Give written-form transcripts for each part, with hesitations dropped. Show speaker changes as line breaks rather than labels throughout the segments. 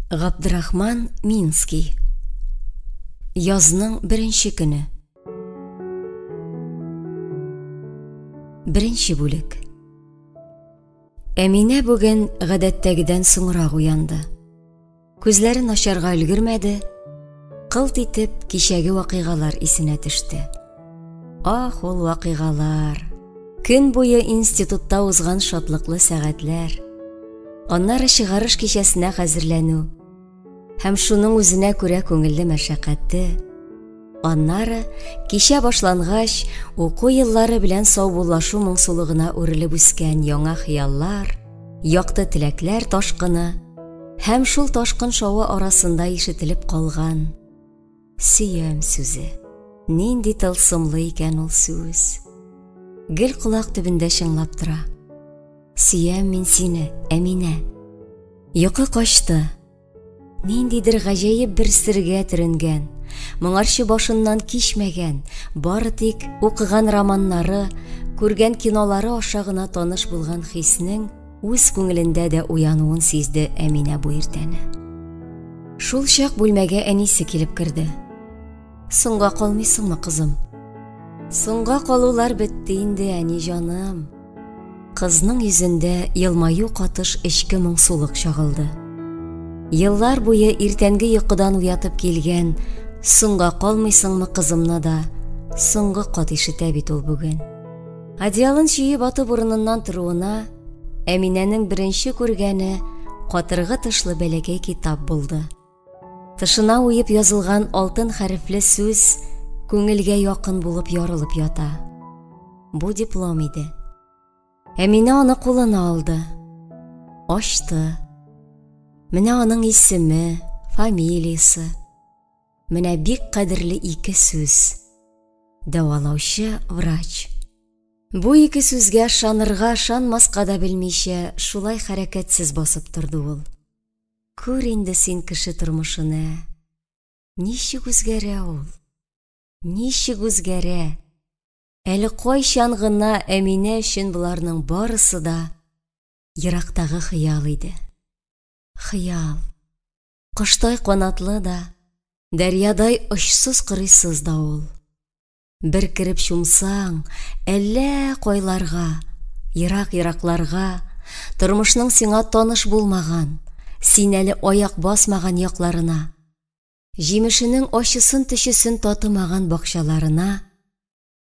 Габдрахман Минский. Язның беренче көне. Беренче бүлек. Әминә бүген гадәттәгедән соңрак уянды. Күзләрен ачарга өлгермәде, кылт итеп кичәге вакыйгалар исенә төште. Ах, ул вакыйгалар! Көн буе институтта узган шатлыклы сәгатьләр. Аннары чыгарыш кичәсенә хәзерләнү һәм шуның үзенә күрә күңелле мәшәкате. Аннары кичә башлангач, уку еллары белән саубуллашу моңсулыгына үрелеп үскән яңа хыяллар, якты теләкләр ташкыны һәм шул ташкын шавы арасында ишетелеп калган сөям сүзе. Нинди тылсымлы икән ул сүз. Гел колак төбендә чыңлап тора. Сөям мин сине, Әминә. Йокы качты. Ниндидер гаҗәеп бер сергә төренгән, моңарчы башыннан кичмәгән, бары тик укыган романнары, күргән кинолары аша гына таныш булган хиснең үз күңелендә дә уянуын сизде Әминә бу иртәне. Шул чак бүлмәгә әнисе килеп керде. Соңга калмыйсыңмы, кызым? Соңга калулар бетте инде, әни җаным. Кызның йөзендә елмаю катыш эчке моңсулык чагылды. Еллар буе иртәнге йокыдан уятып килгән «Соңга калмыйсыңмы, кызымны» да соңгы кат ишетә бит ул бүген. Одеялын чөеп атып урыныннан торуына Әминәнең беренче күргәне катыргы тышлы бәләкәй китап булды. Тышына уеп язылган алтын хәрефле сүз күңелгә якын булып ярылып ята. Бу диплом иде. Әминә аны кулына алды. Ачты. Менә аның исеме, фамилиясе. Менә бик кадерле ике сүз. Дәвалаучы врач. Бу ике сүзгә ышанырга, ышанмаска да белмичә, шулай хәрәкәтсез басып торды ул. Күр инде син кеше тормышын, ә! Ничек үзгәрә ул? Ничек үзгәрә? Әле кайчан гына Әминә өчен боларның барысы да ерактагы хыял иде. Хыял. Коштай канатлы да, дәрьядай очсыз-кырыйсыз да ул. Бер кереп чумсаң, әллә кайларга, ерак-еракларга, тормышның сиңа таныш булмаган, син әле аяк басмаган якларына, җимешенең ачысын-төчесен татымаган бакчаларына,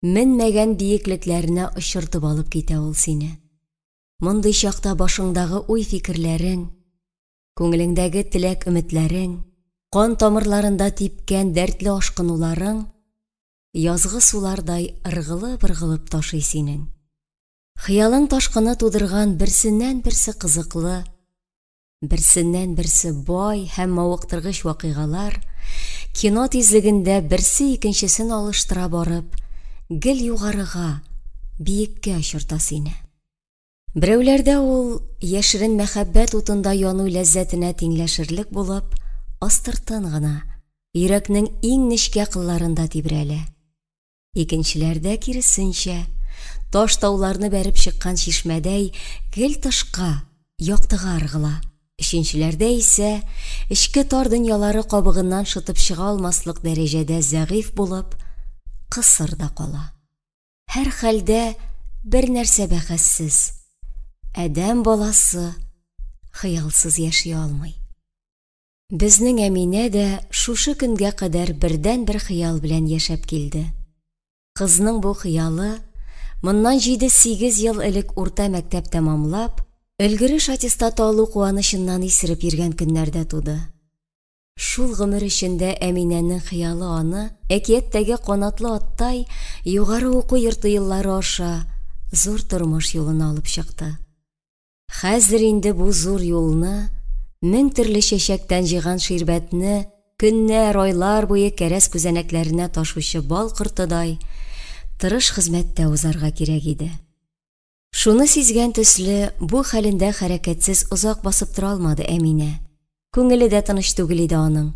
менмәгән биеклекләренә очыртып алып китә ул сине. Мондый чакта башыңдагы уй-фикерләрең, күңелеңдәге теләк-өметләрең, кан тамырларында типкән дәртле ашкынуларың язгы сулардай ыргылып-ыргылып ташый синең. Хыялың ташкыны тудырган берсеннән-берсе кызыклы, берсеннән-берсе бай һәм мавыктыргыч вакыйгалар кино тизлегендә берсе икенчесен алыштыра барып, гел югарыга, биеккә очырта сине. Берәүләрдә ул, яшерен мәхәббәт утында яну ләззәтенә тиңләшерлек булып, астыртын гына, йөрәкнең иң нечкә кылларында тибрәлә. Икенчеләрдә, киресенчә, таш-тауларны бәреп чыккан чишмәдәй гел тышка, яктыга ыргыла. Өченчеләрдә исә, эчке тар дөньялары кабыгыннан шытып чыга алмаслык дәрәҗәдә зәгыйфь булып, кысыр да кала. Һәрхәлдә, бер нәрсә бәхәссез, адәм баласы хыялсыз яши алмый. Безнең Әминә дә шушы көнгә кадәр бердәнбер хыял белән яшәп килде. Кызның бу хыялы моннан җиде-сигез ел элек урта мәктәп тәмамлап, өлгереш аттестаты алу куанычыннан исереп йөргән көннәрдә туды. Шул гомер эчендә Әминәнең хыялы аны, әкияттәге канатлы аттай, югары уку йорты еллары аша зур тормыш юлына алып чыкты. Хәзер инде бу зур юлны, мең төрле чәчәктән җыйган ширбәтне көннәр, айлар буе кәрәз күзәнәкләренә ташучы бал кортыдай тырыш хезмәттә узарга кирәк иде. Шуны сизгән төсле, бу хәлендә хәрәкәтсез озак басып тора алмады Әминә. Күңеле дә тыныч түгел иде аның.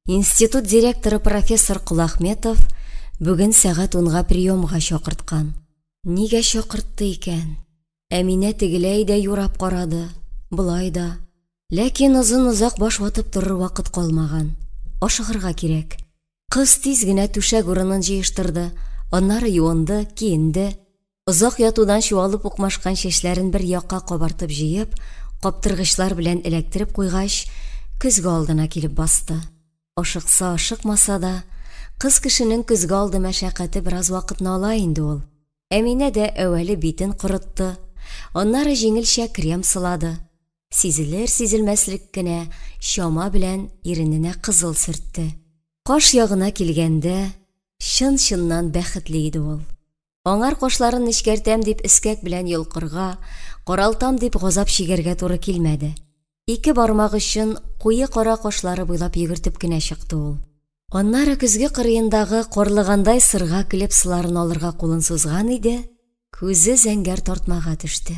Институт директоры профессор Колахметов бүген сәгать унга приемга чакырткан. Нигә чакыртты икән? Әминә тегеләй дә юрап карады, болай да. Ләкин озын-озак баш ватып торыр вакыт калмаган. Ашыгырга кирәк. Кыз тиз генә түшәк урынын җыештырды, аннары юынды, киенде. Озак ятудан чуалып укмашкан чәчләрен бер якка кабартып җыеп, каптыргычлар белән эләктереп куйгач, көзге алдына килеп басты. Ашыкса, ашыкмаса да, кыз кешенең көзге алды мәшәкате бераз вакытны ала инде ул. Әминә дә әүвәле битен корытты, аннары җиңелчә крем сылады, сизелер-сизелмәслек кенә чама белән ирененә кызыл сөртте. Каш ягына килгәндә, чын-чыннан бәхетле иде ул. Аңар кашларын нечкәртәм дип эскәк белән йолкырга, каралтам дип газап чигәргә туры килмәде. Ике бармак очын куе кара кашлары буйлап йөгертеп кенә чыкты ул. Аннары көзге кырыендагы карлыгандай сырга клепсаларын алырга кулын сузган иде, күзе зәңгәр тартмага төште.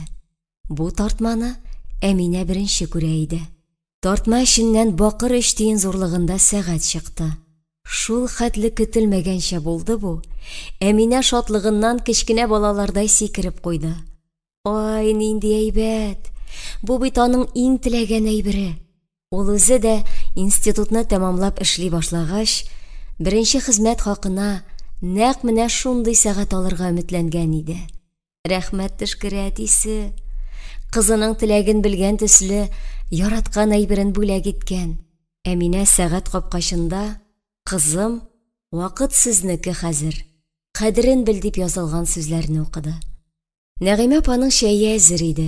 Бу тартманы Әминә беренче күрә иде. Тартма эченнән бакыр өч тиен зурлыгында сәгать чыкты. Шул хәтле көтелмәгәнчә булды бу, Әминә шатлыгыннан кечкенә балалардай сикереп куйды. Ай, нинди әйбәт! Бу бит аның иң теләгән әйбере. Ул үзе дә институтны тәмамлап эшли башлагач, беренче хезмәт хакына нәкъ менә шундый сәгать алырга өметләнгән иде. Рәхмәт төшкере әтисе. Кызының теләген белгән төсле, яраткан әйберен бүләк иткән. Әминә сәгать капкачында «Кызым, вакыт сезнеке хәзер, кадерен бел» дип язылган сүзләрне укыды. Нәгыймә апаның чәе әзер иде.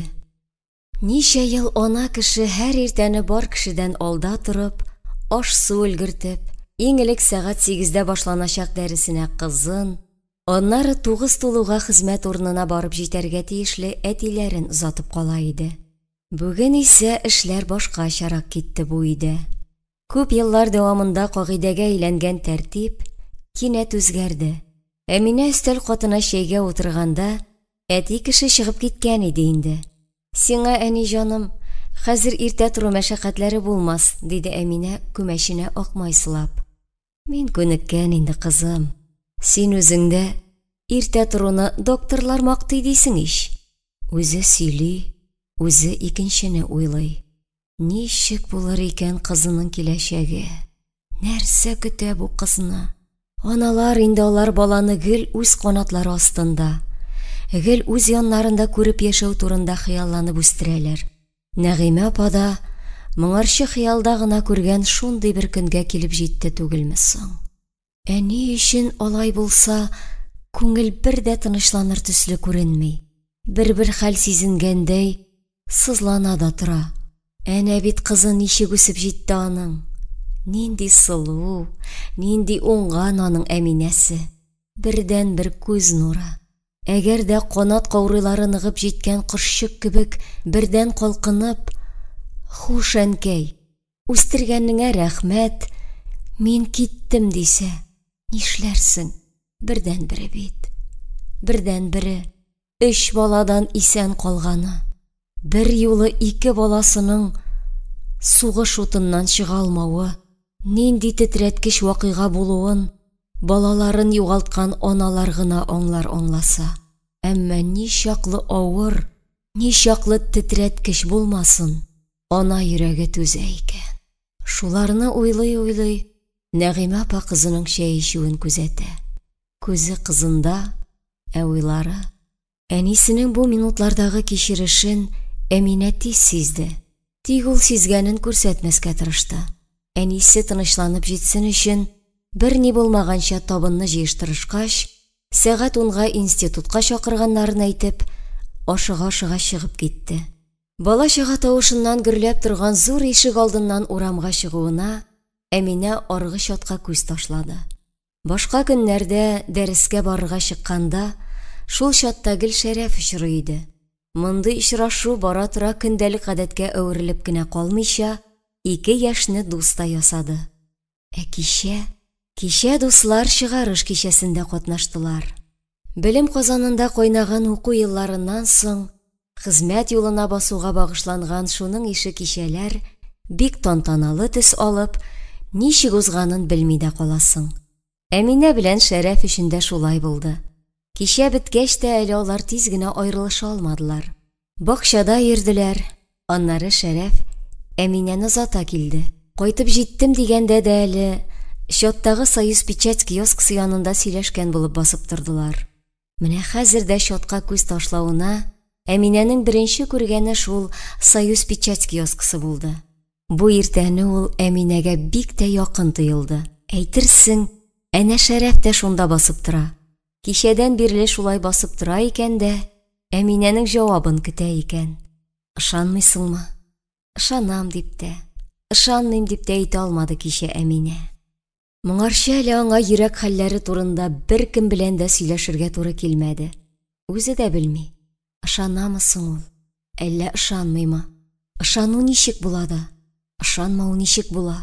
Ничә ел ана кеше һәр иртәне бар кешедән алда торып, аш-су өлгертеп, иң элек сәгать сигездә башланачак дәресенә кызын, аннары тугыз тулуга хезмәт урынына барып җитәргә тиешле әтиләрен озатып кала иде. Бүген исә эшләр башкачарак китте бу өйдә. Күп еллар дәвамында кагыйдәгә әйләнгән тәртип кинәт үзгәрде. Әминә өстәл катына чәйгә утырганда, әти кеше чыгып киткән иде инде. Сиңа, әни җаным, хәзер иртә тору мәшәкатьләре булмас, диде Әминә, күмәченә ак май сылап. Мин күнеккән инде, кызым. Син үзең дә иртә торуны докторлар мактый дисең ич. Үзе сөйли, үзе икенчене уйлый. Ничек булыр икән кызының киләчәге? Нәрсә көтә бу кызны? Аналар инде алар баланы гел үз канатлары астында, гел үз яннарында күреп яшәү турында хыялланып үстерәләр. Нәгыймә апа да моңарчы хыялда гына күргән шундый бер көнгә килеп җитте түгелме соң? Ә ни өчен алай булса, күңел бер дә тынычланыр төсле күренми? Бер-бер хәл сизенгәндәй, сызлана да тора. Әнә бит кызы ничек үсеп җитте аның. Нинди сылу, нинди уңган аның Әминәсе. Бердәнбер күз нуры. Әгәр дә канат каурыйлары ныгып җиткән кошчык кебек бердән калкынып, Хуш, әнкәй, үстергәнеңә рәхмәт, мин киттем, дисә, нишләрсең? Бердәнбере бит. Бердәнбере. Өч баладан исән калганы. Бер юлы ике баласының сугыш утыннан чыга алмавы, нинди тетрәткеч вакыйга булуын балаларын югалткан аналар гына аңлар аңласа. Әмма ничаклы авыр, ничаклы тетрәткеч булмасын, ана йөрәге түзә икән. Шуларны уйлый-уйлый, Нәгыймә апа кызының чәй эчүен күзәтә. Күзе кызында, ә уйлары... Әнисенең бу минутлардагы кичерешен Әминә тиз сизде. Тик ул сизгәнен күрсәтмәскә тырышты. Әнисе тынычланып җитсен өчен, берни булмаганча табынны җыештырышкач, сәгать унга институтка чакырганнарын әйтеп, ашыга-ашыга чыгып китте. Бала-чага тавышыннан гөрләп торган зур ишек алдыннан урамга чыгуына Әминә аргы чатка күз ташлады. Башка көннәрдә дәрескә барырга чыкканда, шул чатта гел Шәрәф очрый иде. Мондый очрашу бара-тора көндәлек гадәткә әверелеп кенә калмыйча, ике яшьне дус та ясады. Ә кичә, кичә дуслар чыгарыш кичәсендә катнаштылар. Белем казанында кайнаган уку елларыннан соң, хезмәт юлына басуга багышланган шуның ише кичәләр бик тантаналы төс алып, ничек узганын белми дә каласың. Әминә белән Шәрәф өчен дә шулай булды. Кичә беткәч тә әле алар тиз генә аерылыша алмадылар. Бакчада йөрделәр, аннары Шәрәф Әминәне озата килде. Кайтып җиттем дигәндә дә әле чаттагы Союз-печать киоскысы янында сөйләшкән булып басып тордылар. Менә хәзер дә чатка күз ташлавына Әминәнең беренче күргәне шул Союз-печать киоскысы булды. Бу иртәне ул Әминәгә бик тә якын тоелды. Әйтерсең, әнә Шәрәф тә шунда басып тора. Кичәдән бирле шулай басып тора икән дә, Әминәнең җавабын көтә икән. Ышанмыйсыңмы? Ышанам дип тә, ышанмыйм дип тә әйтә алмады кичә Әминә. Моңарчы әле аңа йөрәк хәлләре турында беркем белән дә сөйләшергә туры килмәде. Үзе дә белми, ышанамы соң ул, әллә ышанмыймы? Ышану ничек була да, ышанмау ничек була?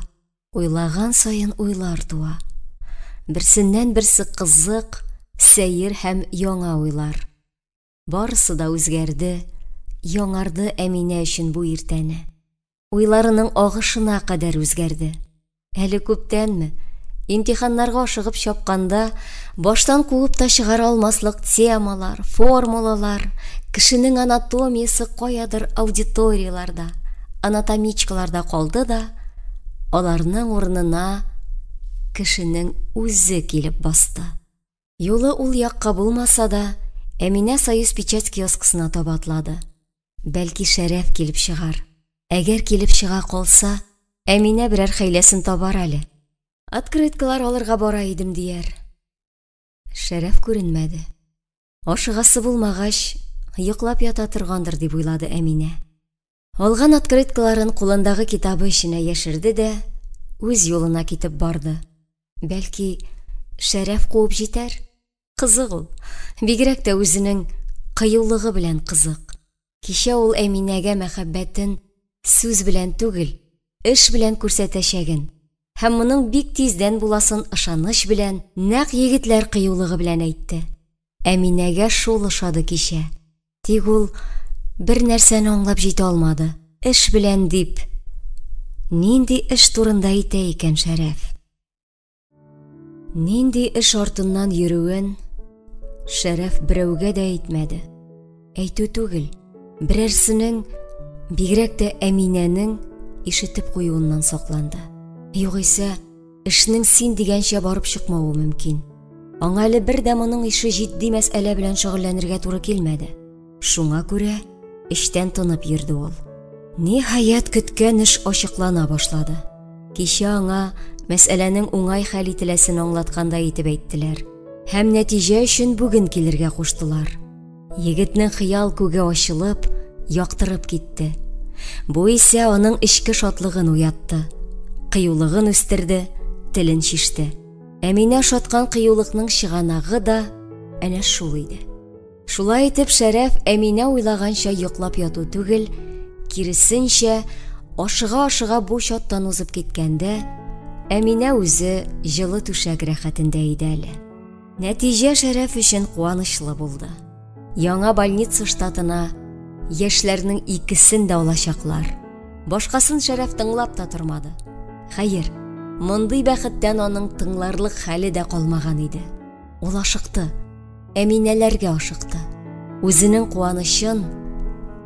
Уйлаган саен уйлар туа. Берсеннән-берсе кызык, сәер һәм яңа уйлар. Барысы да үзгәрде, яңарды Әминә өчен бу иртәне. Уйларының агышына кадәр үзгәрде. Әле күптәнме, имтиханнарга ашыгып чапканда, баштан куып та чыгара алмаслык темалар, формулалар, кешенең анатомиясе каядыр аудиторияләрдә, анатомичкаларда калды да, аларның урынына кешенең үзе килеп басты. Юлы ул якка булмаса да, Әминә Союз-печать киоскысына таба атлады. Бәлки Шәрәф килеп чыгар. Әгәр килеп чыга калса, Әминә берәр хәйләсен табар әле. Открыткалар алырга бара идем, дияр. Шәрәф күренмәде. Ашыгасы булмагач, йоклап ята торгандыр, дип уйлады Әминә. Алган открыткаларын кулындагы китабы эченә яшерде дә, үз юлына китеп барды. Бәлки, Шәрәф куып җитәр? Кызык ул. Бигрәк тә үзенең кыюлыгы белән кызык. Кичә ул Әминәгә мәхәббәтен сүз белән түгел, эш белән күрсәтәчәген һәм моның бик тиздән буласын ышаныч белән, нәкъ егетләр кыюлыгы белән әйтте. Әминәгә шул ошады кичә. Тик ул бер нәрсәне аңлап җитә алмады. Эш белән дип, нинди эш турында әйтә икән Шәрәф? Нинди эш артыннан йөрүен Шәрәф берәүгә дә әйтмәде. Әйтү түгел, берәрсенең, бигрәк тә Әминәнең ишетеп куюыннан сакланды. Югыйсә, эшнең син дигәнчә барып чыкмавы мөмкин. Аңа әле бер дә моның ише җитди мәсьәлә белән шөгыльләнергә туры килмәде. Шуңа күрә эчтән тынып йөрде ул. Ниһаять, көткән эш ачыклана башлады. Кичә аңа мәсьәләнең уңай хәл ителәсен аңлаткандай итеп әйттеләр. Һәм нәтиҗә өчен бүген килергә куштылар. Егетнең хыял күге ачылып, яктырып китте. Бу исә аның эчке шатлыгын уятты, кыюлыгын үстерде, телен чиште. Әминә ошаткан кыюлыкның чыганагы да әнә шул иде. Шулай итеп, Шәрәф Әминә уйлаганча йоклап яту түгел, киресенчә, ашыга-ашыга бу чаттан узып киткәндә, Әминә үзе җылы түшәк рәхәтендә иде әле. Нәтиҗә Шәрәф өчен куанычлы булды. Яңа больница штатына яшьләрнең икесен дә алачаклар. Башкасын Шәрәф тыңлап та тормады. Хәер, мондый бәхеттән аның тыңларлык хәле дә калмаган иде. Ул ашыкты. Әминәләргә ашыкты. Үзенең куанычын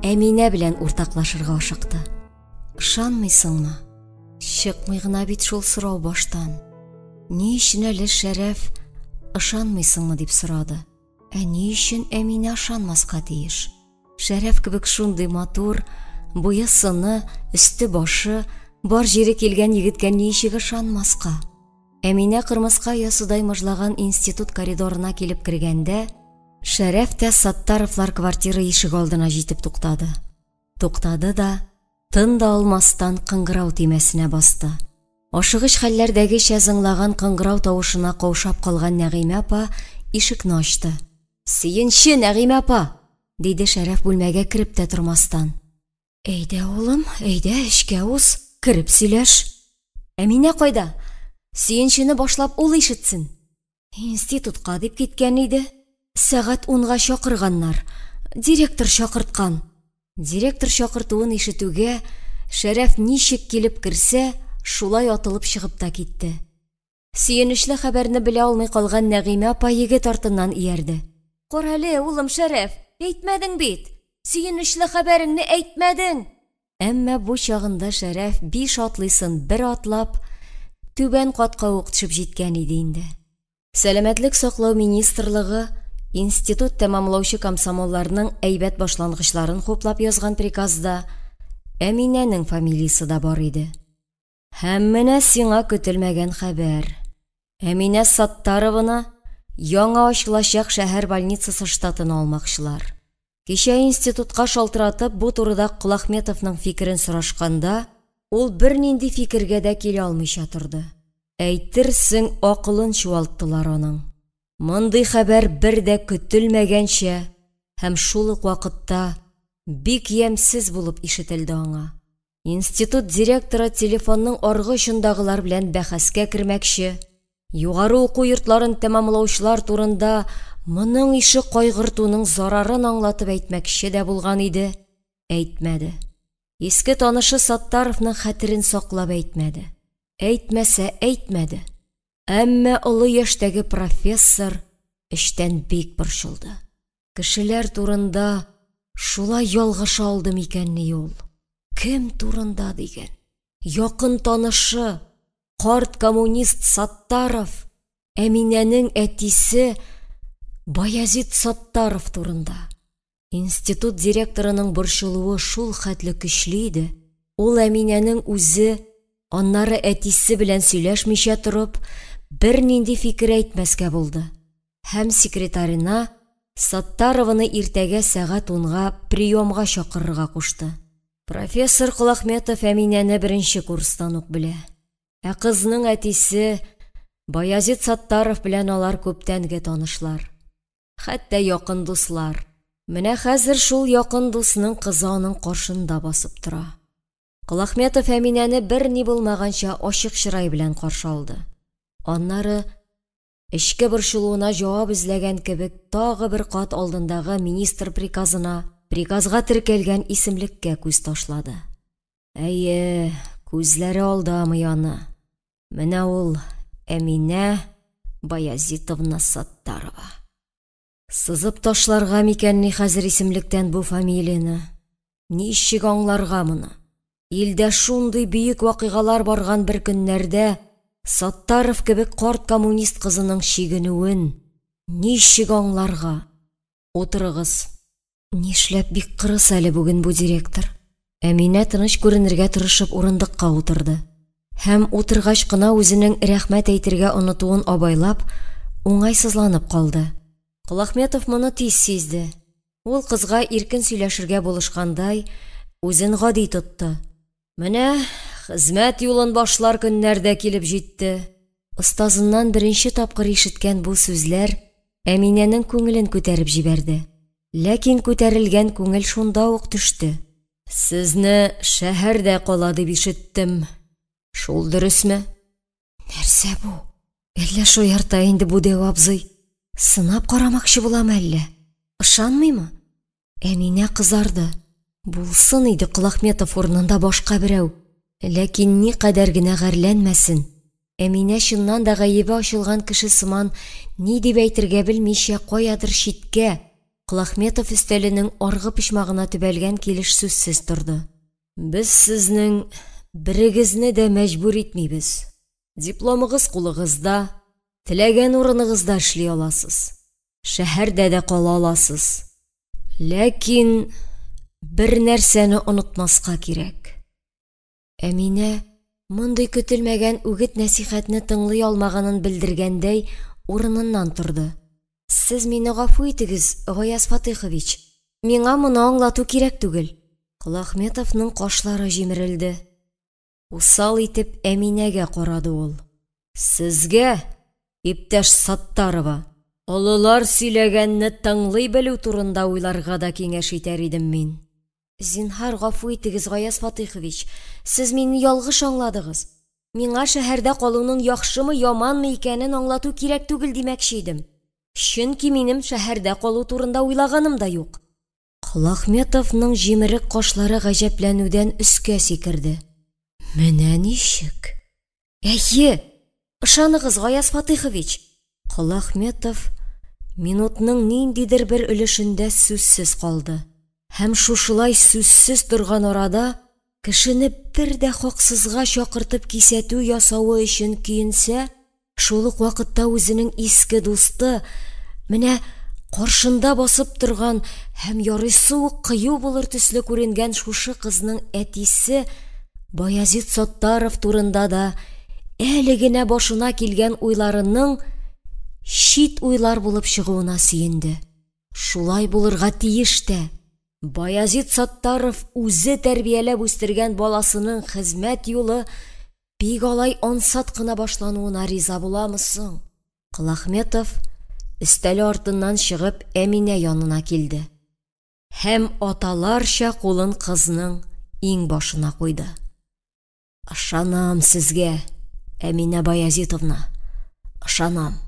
Әминә белән уртаклашырга ашыкты. Ышанмыйсыңмы? Чыкмый гына бит шул сорау баштан. Ни өчен әле Шәрәф ышанмыйсыңмы дип сорады. Ә ни өчен Әминә ышанмаска тиеш? Шәрәф кебек шундый матур, буе-сыны, өсте-башы, бар җире килгән егеткә ничек ышанмаска? Әминә кырмыска оясыдай мыжлаган институт коридорына килеп кергәндә, Шәрәф тә Саттаровлар квартира ишеге алдына җитеп туктады. Туктады да, тын да алмастан кыңгырау төймәсенә басты. Ашыгыч хәлләрдәгечә зыңлаган кыңгырау тавышына каушап калган Нәгыймә апа ишекне ачты. Сөенче, Нәгыймә апа! диде Шәрәф бүлмәгә кереп тә тормастан. Әйдә, улым, әйдә, эчкә уз, кереп сөйләш. Әминә кайда? Сөенчене башлап ул ишетсен. Институтка дип киткән иде. Сәгать унга чакырганнар. Директор чакырткан. Директор чакыртуын ишетүгә, Шәрәф ничек килеп керсә, шулай атылып чыгып та китте. Сөенечле хәбәрне белә алмый калган Нәгыймә апа егет артыннан иярде. Карале, улым Шәрәф, әйтмәдең бит! Сөенечле хәбәреңне әйтмәдең! Әмма бу чагында Шәрәф биш атлыйсын бер атлап, түбән катка ук төшеп җиткән иде инде. Сәламәтлек саклау министрлыгы институт тәмамлаучы комсомолларның әйбәт башлангычларын хуплап язган приказда Әминәнең фамилиясе дә бар иде. Һәм менә сиңа көтелмәгән хәбәр. Әминә Саттарованы яңа ачылачак шәһәр больницасы штатына алмакчылар. Кичә институтка шалтыратып, бу турыда Колахметовның фикерен сорашканда, ул бернинди фикергә дә килә алмыйча торды. Әйтерсең, акылын чуалттылар аның. Мондый хәбәр бер дә көтелмәгәнчә һәм шул ук вакытта бик ямьсез булып ишетелде аңа. Институт директоры телефонның аргы очындагылар белән бәхәскә кермәкче, югары уку йортларын тәмамлаучылар турында моның ише кайгыртуның зарарын аңлатып әйтмәкче дә булган иде, әйтмәде. Иске танышы Саттаровның хәтерен саклап әйтмәде. Әйтмәсә әйтмәде. Әмма олы яшьтәге профессор эчтән бик борчылды. Кешеләр турында шулай ялгыша алды микәнни ул? Кем турында диген? Якын танышы, карт коммунист Саттаров, Әминәнең әтисе Баязит Саттаров турында. Институт директорының борчылуы шул хәтле көчле иде, ул Әминәнең үзе, аннары әтисе белән сөйләшмичә торып, бернинди фикер әйтмәскә булды һәм секретарена Саттарованы иртәгә сәгать унга приемга чакырырга кушты. Профессор Колахметов Әминәне беренче курстан ук белә. Ә кызның әтисе Баязит Саттаров белән алар күптәнге танышлар. Хәтта якын дуслар. Менә хәзер шул якын дусның кызы аның каршында басып тора. Колахметов Әминәне берни булмаганча ачык чырай белән каршы алды. Аннары эчке борчылуына җавап эзләгән кебек тагы бер кат алдындагы министр приказына, приказга теркәлгән исемлеккә күз ташлады. Әйе, күзләре алдамый аны. Менә ул Әминә Баязитовна Саттарова. Сызып ташларга микәнни хәзер исемлектән бу фамилияне? Ничек аңларга моны? Илдә шундый бөек вакыйгалар барган бер көннәрдә Саттаров кебек карт коммунист кызының чигенүен ничек аңларга? Утырыгыз. Нишләп бик кырыс әле бүген бу директор? Әминә тыныч күренергә тырышып урындыкка утырды. Һәм утыргач кына үзенең рәхмәт әйтергә онытуын абайлап, уңайсызланып калды. Колахметов моны тиз сизде. Ул кызга иркен сөйләшергә булышкандай, үзен гади тотты. Менә хезмәт юлын башлар көннәр дә килеп җитте. Остазыннан беренче тапкыр ишеткән бу сүзләр Әминәнең күңелен күтәреп җибәрде. Ләкин күтәрелгән күңел шунда ук төште. Сезне шәһәрдә кала дип ишеттем. Шул дөресме? Нәрсә бу? Әллә шаярта инде бу дәү абзый? Сынап карамакчы буламы әллә? Ышанмыймы? Әминә кызарды. Булсын иде Колахметов урынында башка берәү. Ләкин никадәр генә гарьләнмәсен, Әминә чыннан да гаебе ачылган кеше сыман ни дип әйтергә белмичә каядыр читкә, Колахметов өстәленең аргы почмагына төбәлгән килеш сүзсез торды. Без сезнең берегезне дә мәҗбүр итмибез. Дипломыгыз кулыгызда, теләгән урыныгызда эшли аласыз. Шәһәрдә дә кала аласыз. Ләкин бер нәрсәне онытмаска кирәк. Әминә, мондый көтелмәгән үгет-нәсихәтне тыңлый алмаганын белдергәндәй, урыныннан торды. Сез мине гафу итегез, Гаяз Фатыйхович, миңа моны аңлату кирәк түгел. Колахметовның кашлары җимерелде. Усал итеп Әминәгә карады ул. Сезгә, иптәш Саттарова, олылар сөйләгәнне тыңлый белү турында уйларга да киңәш итәр идем мин. Зинһар, гафу итегез, Гаяз Фатыйхович, сез мине ялгыш аңладыгыз. Миңа шәһәрдә калуның яхшымы, яманмы икәнен аңлату кирәк түгел димәкче идем. Чөнки минем шәһәрдә калу турында уйлаганым да юк. Колахметовның җимерек кашлары гаҗәпләнүдән өскә сикерде. Менә ничек? Әйе, ышаныгыз, Гаяз Фатыйхович. Колахметов минутның ниндидер бер өлешендә сүзсез калды. Һәм шушылай сүзсез торган арада кешене бер дә хаксызга чакыртып кисәтү ясавы өчен көенсә, шул ук вакытта үзенең иске дусты, менә каршында басып торган һәм ярыйсы ук кыю булыр төсле күренгән шушы кызның әтисе Баязит Саттаров турында да әле генә башына килгән уйларының чит уйлар булып чыгуына сөенде. Шулай булырга тиеш тә. Баязит Саттаров үзе тәрбияләп үстергән баласының хезмәт юлы бик алай ансат кына башлануына риза буламы соң? Колахметов өстәле артыннан чыгып Әминә янына килде һәм аталарча кулын кызның иңбашына куйды. Ышанам сезгә, Әминә Баязитовна, ышанам.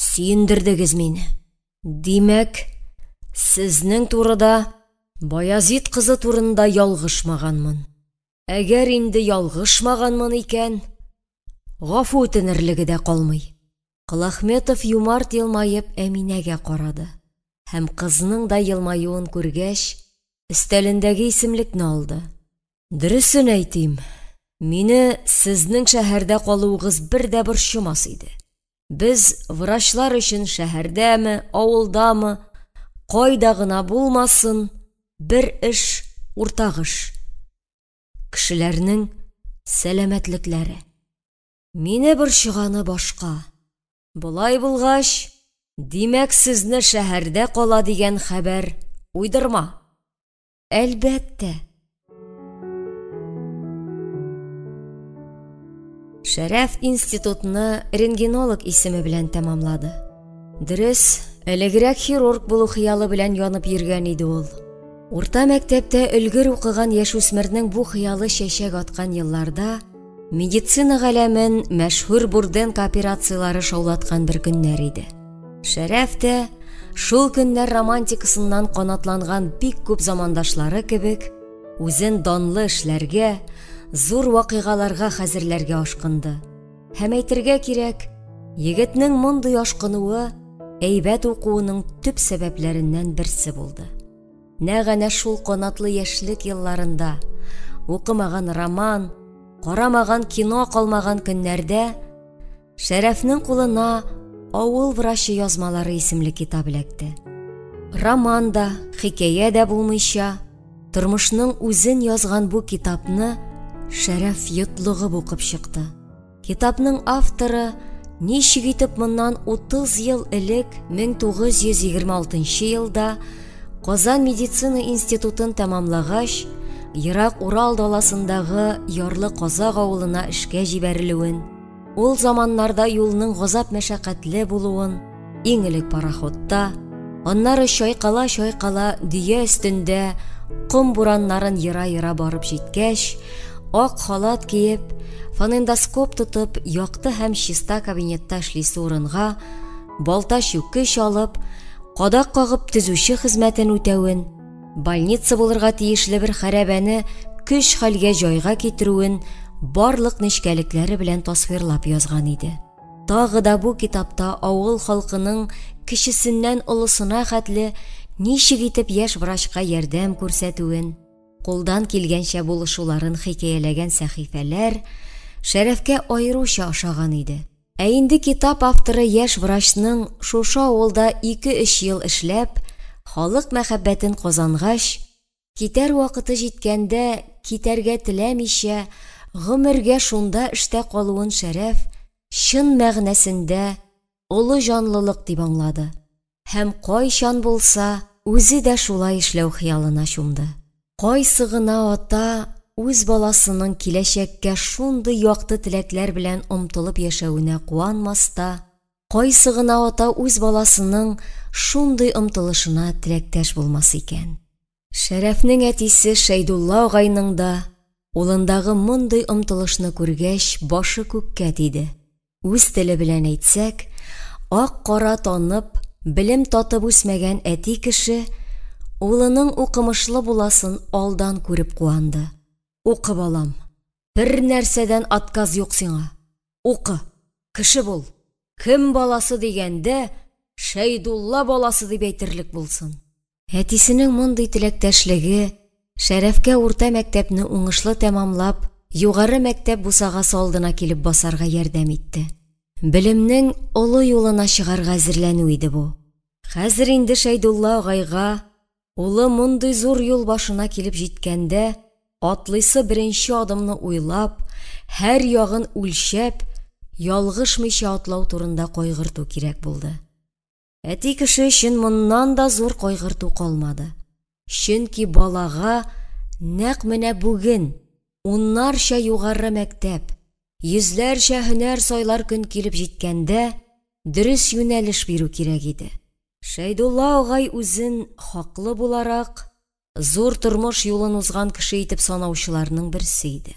Сөендердегез мине. Димәк, сезнең турыда, Баязит кызы турында ялгышмаганмын. Әгәр инде ялгышмаганмын икән, гафу үтенерлеге дә калмый. Колахметов юмарт елмаеп Әминәгә карады һәм кызның да елмаюын күргәч, өстәлендәге исемлекне алды. Дөресен әйтим, мине сезнең шәһәрдә калуыгыз бер дә борчымас иде. Без врачлар өчен шәһәрдәме, авылдамы, кайда гына булмасын, бер эш, уртак эш. Кешеләрнең сәламәтлекләре. Мине борчыганы башка. Болай булгач, димәк, сезне шәһәрдә кала дигән хәбәр уйдырма. Әлбәттә. Шәрәф институтны рентгенолог исеме белән тәмамлады. Дөрес, элегрәк хирург булу хыялы белән янып йөргән иде ул. Урта мәктәптә өлгер укыган яшүсмернең бу хыялы чәчәк аткан елларда медицина галәмен мәшһүр Бурденко операцияләре шаулаткан бер көннәр иде. Шәрәф тә шул көннәр романтикасыннан канатланган бик күп замандашлары кебек, үзен данлы эшләргә, зур вакыйгаларга хәзерләргә ашкынды. Һәм әйтергә кирәк, егетнең мондый ашкынуы әйбәт укуының төп сәбәпләреннән берсе булды. Нәкъ әнә шул канатлы яшьлек елларында, укымаган роман, карамаган кино калмаган көннәрдә Шәрәфнең кулына Авыл врачы язмалары исемле китап эләкте. Роман да, хикәя дә булмыйча, тормышның үзен язган бу китапны Шәрәф йотлыгып укып чыкты. Китапның авторы ничек итеп моннан 30 ел элек 1926 елда Казан медицина институтын тәмамлагач, ерак Урал даласындагы ярлы казак авылына эшкә җибәрелүен, ул заманнарда юлның газап-мәшәкатьле булуын, иң элек пароходта, аннары чайкала-чайкала дөя өстендә ком бураннарын ера-ера барып җиткәч, ак халат киеп, фонендоскоп тотып, якты һәм чиста кабинетта эшлисе урынга балта-чүкеч алып, кадак кагып төзүче хезмәтен үтәвен, больница булырга тиешле бер хәрабәне көч-хәлгә җайга китерүен барлык нечкәлекләре белән тасвирлап язган иде. Тагы да бу китапта авыл халкының кечесеннән олысына хәтле ничек итеп яшь врачка ярдәм күрсәтүен, кулдан килгәнчә булышуларын хикәяләгән сәхифәләр Шәрәфкә аеруча ошаган иде. Ә инде китап авторы яшь врачның шушы авылда ике-өч ел эшләп, халык мәхәббәтен казангач, китәр вакыты җиткәндә китәргә теләмичә, гомергә шунда эштә калуын Шәрәф чын мәгънәсендә олы җанлылык дип аңлады һәм кайчан булса үзе дә шулай эшләү хыялына чумды. Кайсы гына ата үз баласының киләчәккә шундый якты теләкләр белән омтылып яшәвенә куанмас та, кайсы гына ата үз баласының шундый омтылышына теләктәш булмас икән? Шәрәфнең әтисе Шәйдулла агайның да улындагы мондый омтылышны күргәч, башы күккә тиде. Үз теле белән әйтсәк, ак-кара танып, белем татып үсмәгән әти кеше улының укымышлы буласын алдан күреп куанды. Укы, балам, бер нәрсәдән отказ юк сиңа. Укы, кеше бул. Кем баласы дигәндә, Шәйдулла баласы дип әйтерлек булсын. Әтисенең мондый теләктәшлеге Шәрәфкә урта мәктәпне уңышлы тәмамлап, югары мәктәп бусагасы алдына килеп басарга ярдәм итте. Белемнең олы юлына чыгарга әзерләнү иде бу. Хәзер инде Шәйдулла агайга улы мондый зур юл башына килеп җиткәндә, атлыйсы беренче адымны уйлап, һәр ягын үлчәп, ялгышмыйча атлау турында кайгырту кирәк булды. Әти кеше өчен моннан да зур кайгырту калмады. Чөнки балага нәкъ менә бүген уннарча югары мәктәп, йөзләрчә һөнәр сайлар көн килеп җиткәндә, дөрес юнәлеш бирү кирәк иде. Шәйдулла агай үзен хаклы буларак, зур тормыш юлын узган кеше итеп санаучыларның берсе иде.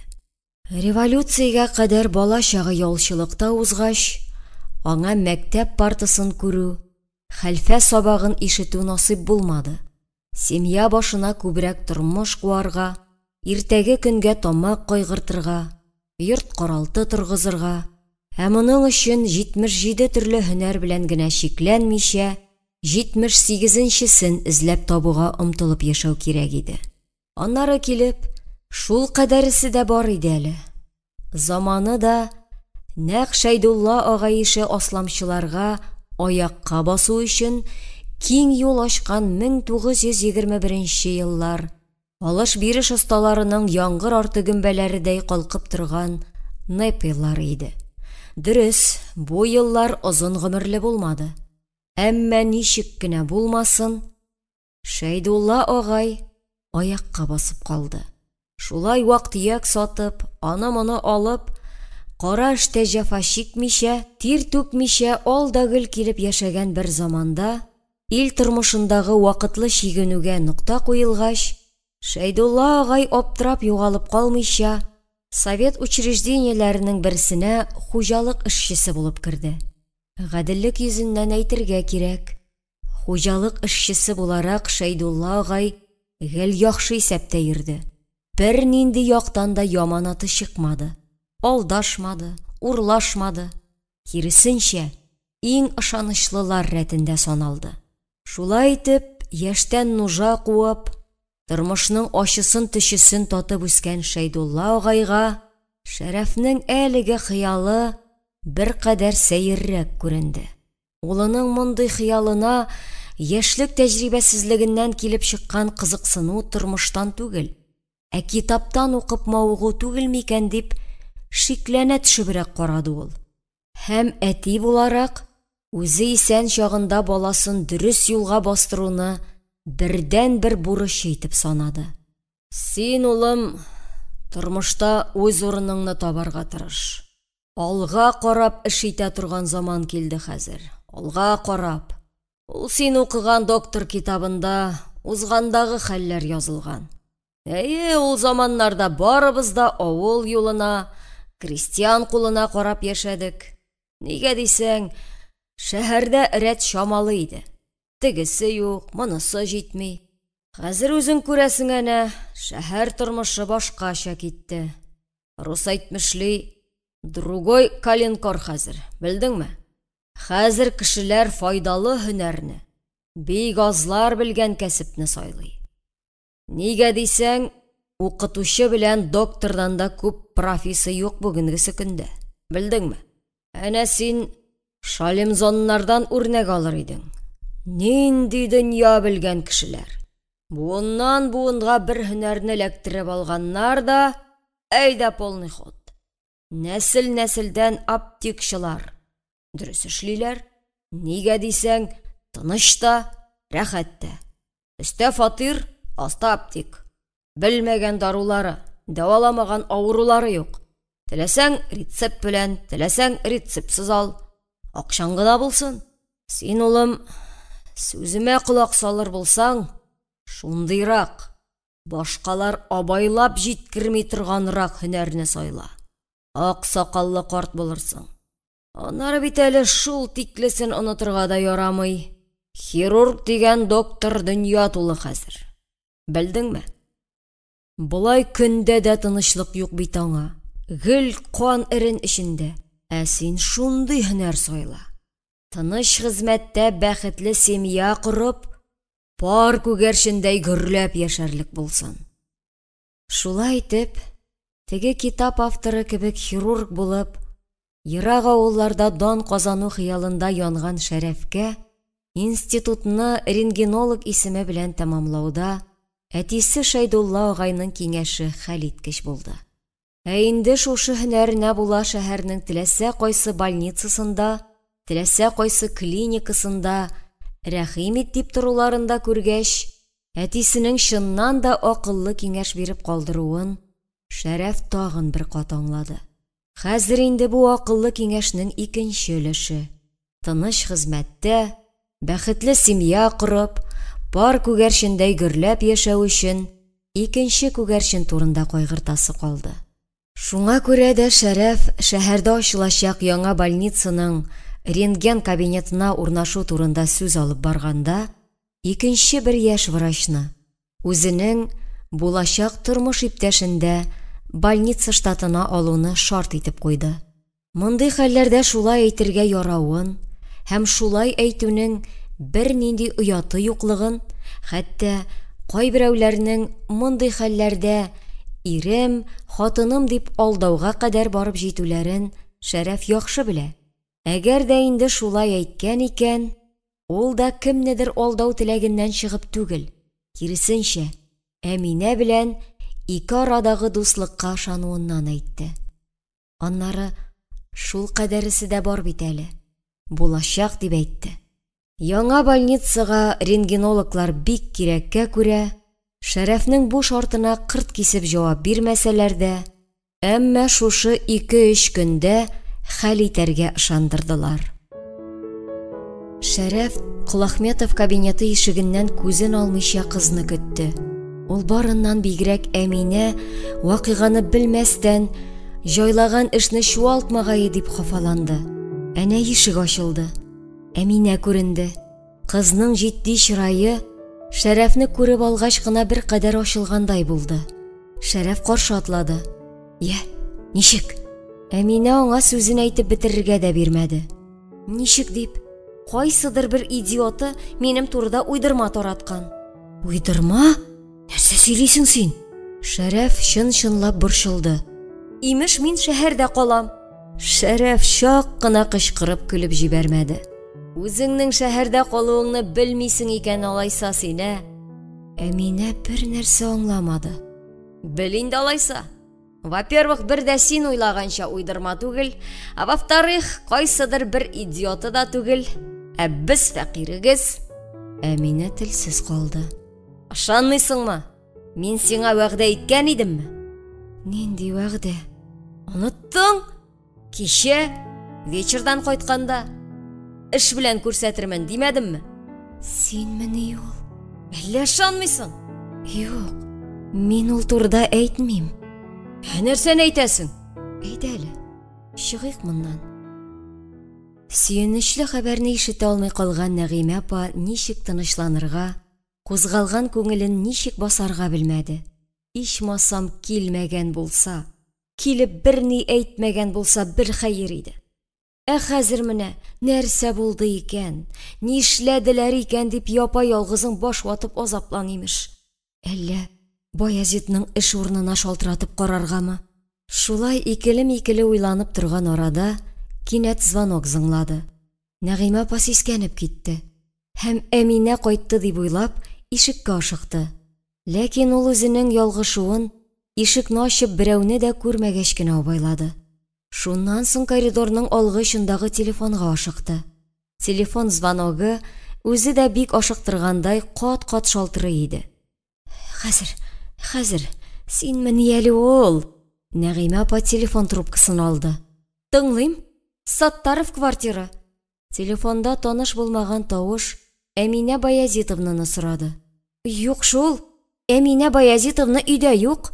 Революциягә кадәр бала чагы ялчылыкта узгач, аңа мәктәп партасын күрү, хәлфә сабагын ишетү насыйп булмады. Семья башына күбрәк тормыш куарга, иртәге көнгә тамак кайгыртырга, йорт-каралты торгызырга, ә моның өчен 77 төрле һөнәр белән генә чикләнмичә, 78-нчесен эзләп табуга омтылып яшәү кирәк иде. Аннары килеп, шул кадәресе дә бар иде әле. Заманы да нәкъ Шәйдулла агай ише асламчыларга аякка басу өчен киң юл ачкан 1921 еллар, алыш-биреш осталарының яңгыр арты гөмбәләредәй калкып торган НЭП еллары иде. Дөрес, бу еллар озын гомерле булмады. Әмма ничек кенә булмасын, Шәйдулла агай аякка басып калды. Шулай вак-төяк сатып, аны-моны алып, кара эштә җәфа чикмичә, тир түкмичә ал да гөл килеп яшәгән бер заманда, ил тормышындагы вакытлы чигенүгә нокта куелгач, Шәйдулла агай аптырап югалып калмыйча, совет учреждениеләренең берсенә хуҗалык эшчесе булып керде. Гаделлек йөзеннән әйтергә кирәк, хуҗалык эшчесе буларак Шәйдулла агай гел яхшы исәптә йөрде. Бернинди яктан да яманаты чыкмады, алдашмады, урлашмады. Киресенчә, иң ышанычлылар рәтендә саналды. Шулай итеп, яшьтән нужа куып, тормышның ачысын-төчесен татып үскән Шәйдулла агайга Шәрәфнең әлеге хыялы беркадәр сәеррәк күренде. Улының мондый хыялына яшьлек тәҗрибәсезлегеннән килеп чыккан кызыксыну тормыштан түгел, ә китаптан укып мавыгу түгел микән дип шикләнә төшебрәк карады ул. Һәм әти буларак, үзе исән чагында баласын дөрес юлга бастыруны бердәнбер бурычы итеп санады. Син, улым, тормышта үз урыныңны табарга тырыш. Алга карап эш итә торган заман килде хәзер. Алга карап. Ул син укыган доктор китабында узгандагы хәлләр язылган. Әйе, ул заманнарда барыбыз да авыл юлына, крестьян кулына карап яшәдек. Нигә дисәң, шәһәрдә рәт чамалы иде. Тегесе юк, монысы җитми. Хәзер үзең күрәсең әнә, шәһәр тормышы башкача китте. Рус әйтмешли, другой калинкор хәзер, белдеңме? Хәзер кешеләр файдалы һөнәрне, бик азлар белгән кәсепне сайлый. Нигә дисәң, укытучы белән доктордан да күп профисы юк бүгенгесе көндә, белдеңме? Әнә син Шалимзоннардан үрнәк алыр идең. Нинди дөнья белгән кешеләр. Буыннан буынга бер һөнәрне эләктереп алганнар да, әйдә полный ход. Нәсел-нәселдән аптекчылар. Дөрес эшлиләр. Нигә дисәң, тыныч та, рәхәт тә. Өстә фатир, аста аптек. Белмәгән дарулары, дәваламаган авырулары юк. Теләсәң рецепт белән, теләсәң рецептсыз ал. Акчаң гына булсын. Син, улым, сүземә колак салыр булсаң, шундыйрак, башкалар абайлап җиткерми торганрак һөнәрне сайла. Ак сакаллы карт булырсың. Аннары бит әле шул тиклесен онытырга да ярамый. Хирург дигән доктор дөнья тулы хәзер. Белдеңме? Болай көндә дә тынычлык юк бит аңа. Гел кан эрен эчендә. Ә син шундый һөнәр сайла. Тыныч хезмәттә бәхетле семья корып, пар күгәрчендәй гөрләп яшәрлек булсын. Шулай итеп, теге китап авторы кебек хирург булып, ерак авылларда дан казану хыялында янган Шәрәфкә институтны рентгенолог исеме белән тәмамлауда әтисе Шәйдулла агайның киңәше хәлиткеч булды. Ә инде шушы һөнәренә була шәһәрнең теләсә кайсы больницасында, теләсә кайсы клиникасында рәхим ит дип торуларын да күргәч, әтисенең чыннан да акыллы киңәш биреп калдыруын Шәрәф тагын бер кат аңлады. Хәзер инде бу акыллы киңәшнең икенче өлеше, тыныч хезмәттә, бәхетле семья корып, пар күгәрчендәй гөрләп яшәү өчен икенче күгәрчен турында кайгыртасы калды. Шуңа күрә дә Шәрәф шәһәрдә ачылачак яңа больницаның рентген кабинетына урнашу турында сүз алып барганда, икенче бер яшь врачны, үзенең булачак тормыш иптәшен дә больница штатына алуны шарт итеп куйды. Мондый хәлләрдә шулай әйтергә яравын һәм шулай әйтүнең бернинди ояты юклыгын, хәтта кайберәүләрнең мондый хәлләрдә ирем, хатыным дип алдауга кадәр барып җитүләрен Шәрәф яхшы белә. Әгәр дә инде шулай әйткән икән, ул да кемнедер алдау теләгеннән чыгып түгел, киресенчә, Әминә белән ике арадагы дуслыкка ышануыннан әйтте. Аннары шул кадәресе дә бар бит әле. Булачак дип әйтте. Яңа больницага рентгенологлар бик кирәккә күрә, Шәрәфнең бу шартына кырт кисеп җавап бирмәсәләр дә, әмма шушы ике-өч көндә хәл итәргә ышандырдылар. Шәрәф Колахметов кабинеты ишегеннән күзен алмыйча кызны көтте. Ул барыннан бигрәк Әминә вакыйганы белмәстән, җайлаган эшне чуалтмагае дип хафаланды. Әнә ишек ачылды. Әминә күренде. Кызның җитди чырае Шәрәфне күреп алгач кына беркадәр ачылгандай булды. Шәрәф каршы атлады. Йә, ничек? Әминә аңа сүзен әйтеп бетерергә дә бирмәде. Ничек дип? Кайсыдыр бер идиоты минем турыда уйдырма тараткан. Уйдырма? Нәрсә сөйлисең син? Шәрәф чын-чынлап борчылды. Имеш, мин шәһәрдә калам. Шәрәф чак кына кычкырып көлеп җибәрмәде. Үзеңнең шәһәрдә калуыңны белмисең икән алайса син, ә? Әминә бер нәрсә аңламады. Бел инде алайса. Во-первых, бер дә син уйлаганча уйдырма түгел, а во-вторых, кайсыдыр бер идиоты да түгел, ә без фәкыйрегез. Әминә телсез калды. Ышанмыйсыңмы? Мин сиңа вәгъдә иткән идемме? Нинди вәгъдә? Оныттың? Кичә вечердан кайтканда эш белән күрсәтермен димәдемме? Синмени ул? Әллә ышанмыйсың? Юк, мин ул турыда әйтмим. Ә нәрсәне әйтәсең? Әйдә әле, чыгыйк моннан. Сөенечле хәбәрне ишетә алмый калган Нәгыймә апа ничек тынычланырга, кузгалган күңелен ничек басарга белмәде. Ичмасам килмәгән булса, килеп берни әйтмәгән булса бер хәер иде. Ә хәзер менә нәрсә булды икән, нишләделәр икән дип япа-ялгызың баш ватып азаплан имеш. Әллә Баязитның эш урынына шалтыратып караргамы? Шулай икеле-микеле уйланып торган арада кинәт звонок зыңлады. Нәгыймә апа сискәнеп китте һәм Әминә кайтты дип уйлап, ишеккә ашыкты. Ләкин ул үзенең ялгышуын ишекне ачып берәүне дә күрмәгәч кенә абайлады. Шуннан соң коридорның алгы очындагы телефонга ашыкты. Телефон звоногы үзе дә бик ашыктыргандай кат-кат шалтырый иде. Хәзер, хәзер, синмени әле ул? Нәгыймә апа телефон трубкасын алды. Тыңлыйм. Саттаров квартиры. Телефонда таныш булмаган тавыш Әминә Баязитовнаны сорады. Юк шул, Әминә Баязитовна өйдә юк,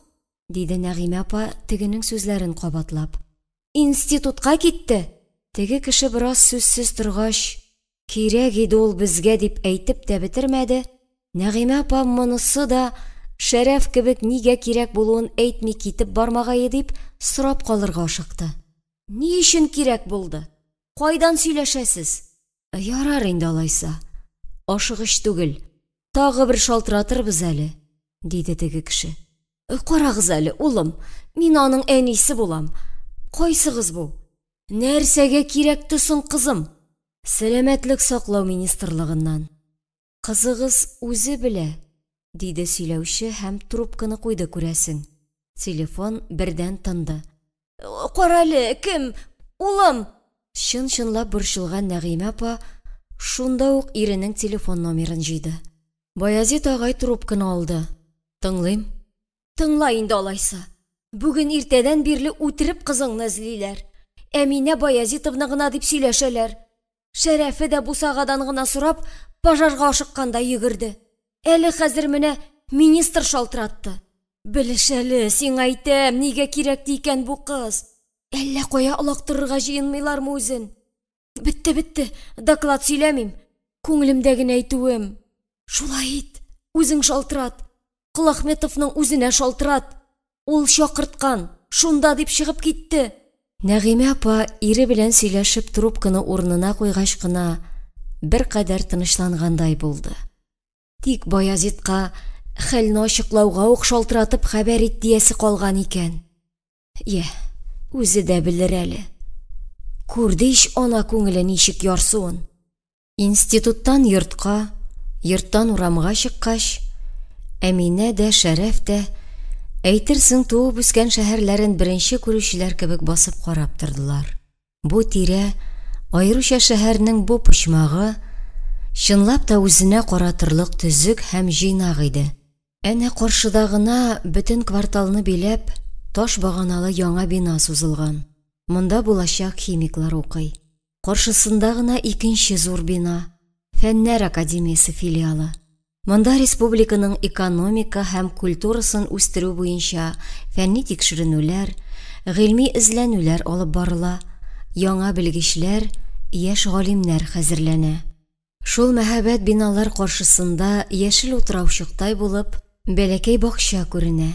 диде Нәгыймә апа тегенең сүзләрен кабатлап. Институтка китте. Теге кеше бераз сүзсез торгач, кирәк иде ул безгә дип әйтеп тә бетермәде, Нәгыймә апа монысы да Шәрәф кебек нигә кирәк булуын әйтми китеп бармагае дип сорап калырга ашыкты. Ни өчен кирәк булды? Кайдан сөйләшәсез? Ярар инде алайса. Ашыгыч түгел. Тагы бер шалтыратырбыз әле, диде теге кеше. Карагыз әле, улым, мин аның әнисе булам. Кайсыгыз бу? Нәрсәгә кирәкте соң кызым? Сәламәтлек саклау министрлыгыннан. Кызыгыз үзе белә, диде сөйләүче һәм трубканы куйды, күрәсең. Телефон бердән тынды. Карале, кем? Улым! Чын-чынлап борчылган Нәгыймә апа шунда ук иренең телефон номерын җыйды. Баязит агай трубканы алды. Тыңлыйм. Тыңла инде алайса. Бүген иртәдән бирле үтереп кызыңны эзлиләр. Әминә Баязитовна гына дип сөйләшәләр. Шәрәфе дә бусагадан гына сорап, пожарга ашыккандай йөгерде. Әле хәзер менә министр шалтыратты. Белеш әле, сиңа әйтәм, нигә кирәкте икән бу кыз? Әллә кая олактырырга җыенмыйлармы үзен? Бетте, бетте, доклад сөйләмим. Күңелемдә генә әйтүем. Шулай ит, үзең шалтырат. Колахметовның үзенә шалтырат. Ул чакырткан, шунда дип чыгып китте. Нәгыймә апа ире белән сөйләшеп трубканы урынына куйгач кына беркадәр тынычлангандай булды. Тик Баязитка хәлне ачыклауга ук шалтыратып хәбәр ит диясе калган икән. Йә, үзе дә белер әле. Күрде ич ана күңеле ничек ярсуын. Институттан йортка, йорттан урамга чыккач, Әминә дә, Шәрәф тә, әйтерсең, туып үскән шәһәрләрен беренче күрүчеләр кебек басып карап тордылар. Бу тирә, аеруча шәһәрнең бу почмагы, чынлап та үзенә каратырлык төзек һәм җыйнак иде. Әнә каршыда гына бөтен кварталны биләп, таш баганалы яңа бина сузылган. Монда булачак химиклар укый. Каршысында гына икенче зур бина, Фәннәр академиясе филиалы. Монда республиканың экономика һәм культурасын үстерү буенча фәнни тикшеренүләр, гыйльми эзләнүләр алып барыла, яңа белгечләр, яшь галимнәр хәзерләнә. Шул мәһабәт биналар каршысында яшел утраучыктай булып, бәләкәй бакча күренә.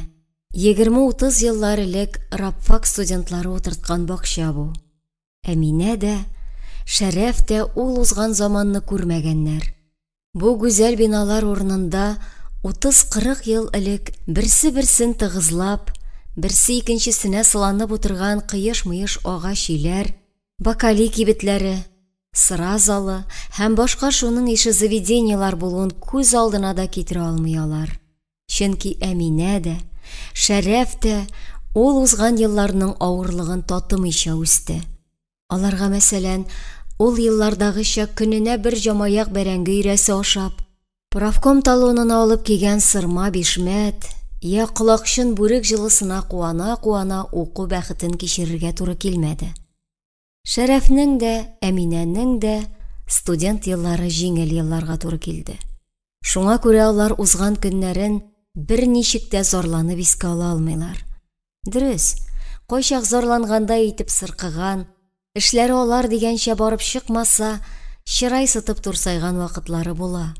20-30 еллар элек рабфак студентлары утырткан бакча бу. Әминә дә, Шәрәф тә ул узган заманны күрмәгәннәр. Бу гүзәл биналар урынында 30-40 ел элек берсе-берсен тыгызлап, берсе икенчесенә сыланып утырган кыеш-мыеш агач өйләр, бакали кибетләре, сыра залы һәм башка шуның ише заведениелар булуын күз алдына да китерә алмый алар. Чөнки Әминә дә, Шәрәф тә ул узган елларның авырлыгын татымыйча үсте. Аларга, мәсәлән, ул еллардагыча көненә бер җамаяк бәрәңге өйрәсе ашап, правком талонына алып кигән сырма бишмәт, я колакчын бүрек җылысына куана-куана уку бәхетен кичерергә туры килмәде. Шәрәфнең дә, Әминәнең дә студент еллары җиңел елларга туры килде. Шуңа күрә алар узган көннәрен берничек тә зарланып искә ала алмыйлар. Дөрес, кайчак зарлангандай итеп сыркыган, эшләре алар дигәнчә барып чыкмаса, чырай сытып турсайган вакытлары була.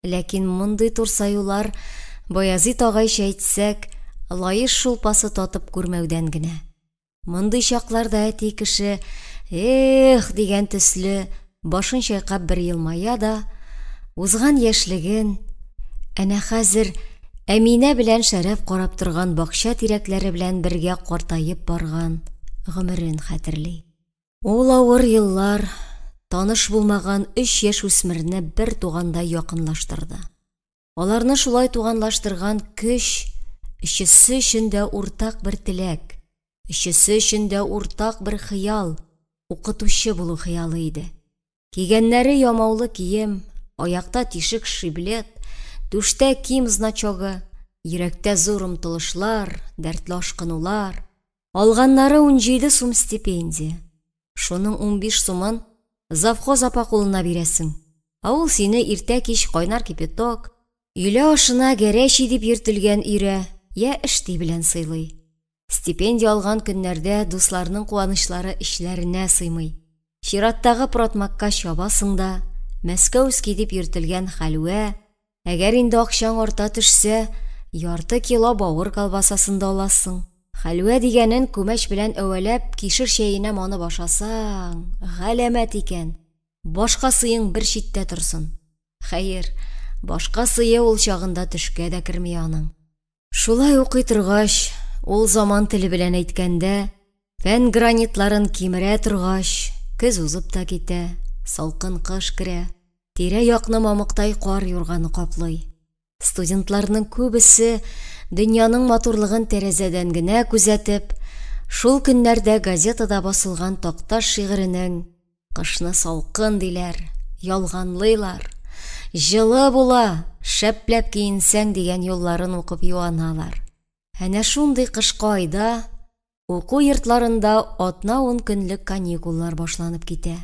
Ләкин мондый турсаюлар, Баязит агайча әйтсәк, Лаеш шулпасы татып күрмәүдән генә. Мондый чакларда әти кеше эх дигән төсле башын чайкап бер елмая да, узган яшьлеген, әнә хәзер Әминә белән Шәрәф карап торган бакча тирәкләре белән бергә картаеп барган гомерен хәтерли. Ул авыр еллар таныш булмаган өч яшүсмерне бер тугандай якынлаштырды. Аларны шулай туганлаштырган көч өчесе өчен дә уртак бер теләк, өчесе өчен дә уртак бер хыял, укытучы булу хыялы иде. Кигәннәре ямаулы кием, аякта тишек шиблет, түштә ким значогы, йөрәктә зур омтылышлар, дәртле ашкынулар. Алганнары 17 сум стипендия. Шуның 15 сумын завхоз апа кулына бирәсең. Ә ул сине иртә-кич кайнар кипяток, өйлә ашына гәрәчи дип йөртелгән өйрә я эшти белән сыйлый. Стипендия алган көннәрдә дусларның куанычлары эчләренә сыймый. Чираттагы продмагка чабасың да, Мәскәүский дип йөртелгән хәлвә, әгәр инде акчаң арта төшсә, ярты кило бавыр колбасасын да аласың. Хәлвә дигәнен күмәч белән әвәләп, кишер чәенә манып ашасаң, галәмәт икән. Башка сыең бер читтә торсын. Хәер, башка сые ул чагында төшкә дә керми аның. Шулай укый торгач, ул заман теле белән әйткәндә, фән гранитларын кимерә торгач, көз узып та китә, салкын кыш керә, тирә-якны мамыктай кар юрганы каплый. Студентларның күбесе дөньяның матурлыгын тәрәзәдән генә күзәтеп, шул көннәрдә газетада басылган Такташ шигыренең Кышны салкын диләр, ялганлыйлар, җылы була, шәпләп киенсәң дигән юлларын укып юаналар. Әнә шундый кышкы айда уку йортларында атна-ун көнлек каникуллар башланып китә.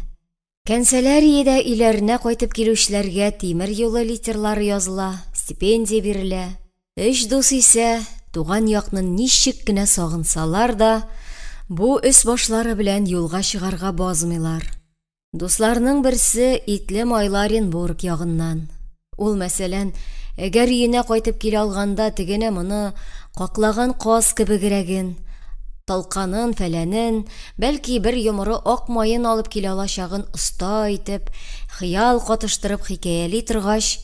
Кәнсәләрия дә өйләренә кайтып килүчеләргә тимер юлы литерлары языла, стипендия бирелә. Өч дус исә, туган якны ничек кенә сагынсалар да, бу өс-башлары белән юлга чыгарга базмыйлар. Дусларының берсе итле-майлы Оренбург ягыннан. Ул, мәсәлән, әгәр өенә кайтып килә алганда тегене-моны каклаган каз кебегрәген, талканын-фәләнен, бәлки бер йомры ак маен алып килә алачагын оста итеп, хыял катыштырып хикәяли торгач,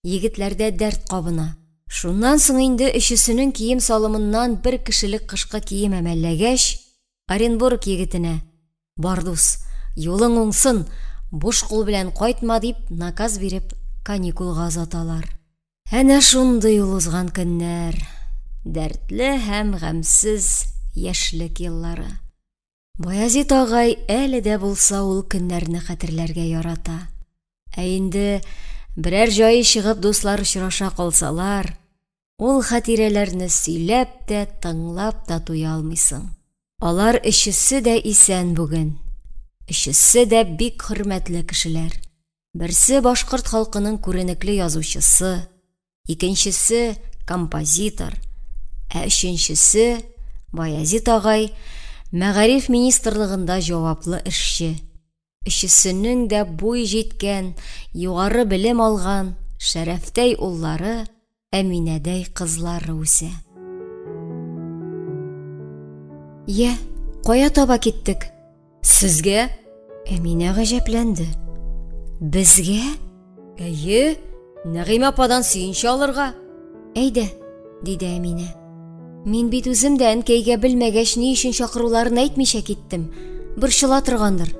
егетләрдә дәрт кабына. Шуннан соң инде өчесенең кием-салымыннан бер кешелек кышкы кием әмәлләгәч, Оренбург егетенә, Бар, дус, юлың уңсын, буш кул белән кайтма, дип наказ биреп, каникулга озаталар. Әнә шундый ул узган көннәр, дәртле һәм гамьсез яшьлек еллары. Баязит агай әле дә булса ул көннәрне хәтерләргә ярата. Ә инде берәр җае чыгып дуслар очраша калсалар, ул хатирәләрне сөйләп тә, тыңлап та туя алмыйсың. Алар өчесе дә исән бүген. Өчесе дә бик хөрмәтле кешеләр. Берсе башкорт халкының күренекле язучысы, икенчесе композитор, ә өченчесе Баязит агай мәгариф министрлыгында җаваплы эшче. Өчесенең дә буй җиткән, югары белем алган Шәрәфтәй уллары, Әминәдәй кызлары үсә. Йә, кая таба киттек? Сезгә? Әминә гаҗәпләнде. Безгә? Әйе, Нәгыймә ападан сөенче алырга. Әйдә, диде Әминә. Мин бит үзем дә әнкәйгә белмәгәч, ни өчен чакыруларын әйтмичә киттем. Борчыла торгандыр.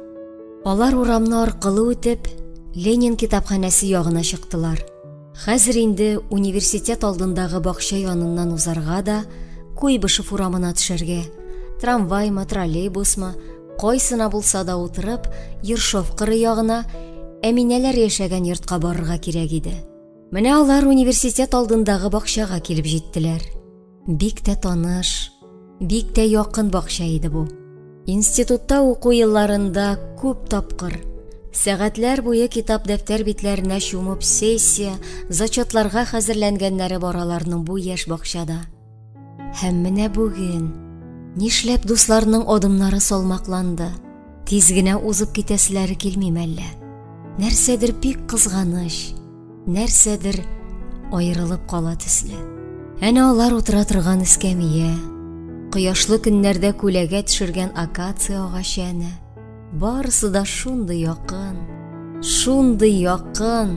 Алар урамны аркылы үтеп, Ленин китапханәсе ягына чыктылар. Хәзер инде университет алдындагы бакча яныннан узарга да, Куйбышев урамына төшәргә, трамваймы, троллейбусмы, кайсына булса да утырып, Ершов кыры ягына, Әминәләр яшәгән йортка барырга кирәк иде. Менә алар университет алдындагы бакчага килеп җиттеләр. Бик тә таныш, бик тә якын бакча иде бу. Институтта уку елларында күп тапкыр, сәгатьләр буе китап-дәфтәр битләренә чумып сессия, зачетларга хәзерләнгәннәре бар аларның бу яшь бакчада. Һәм менә бүген, нишләп дусларның адымнары салмакланды, тиз генә узып китәселәре килми мәллә? Нәрсәдер бик кызганыч, нәрсәдер аерылып кала төсле. Әнә алар утыра торган эскәмия, кояшлы көннәрдә күләгә төшергән акация агачы әнә. Барысы да шундый якын, шундый якын.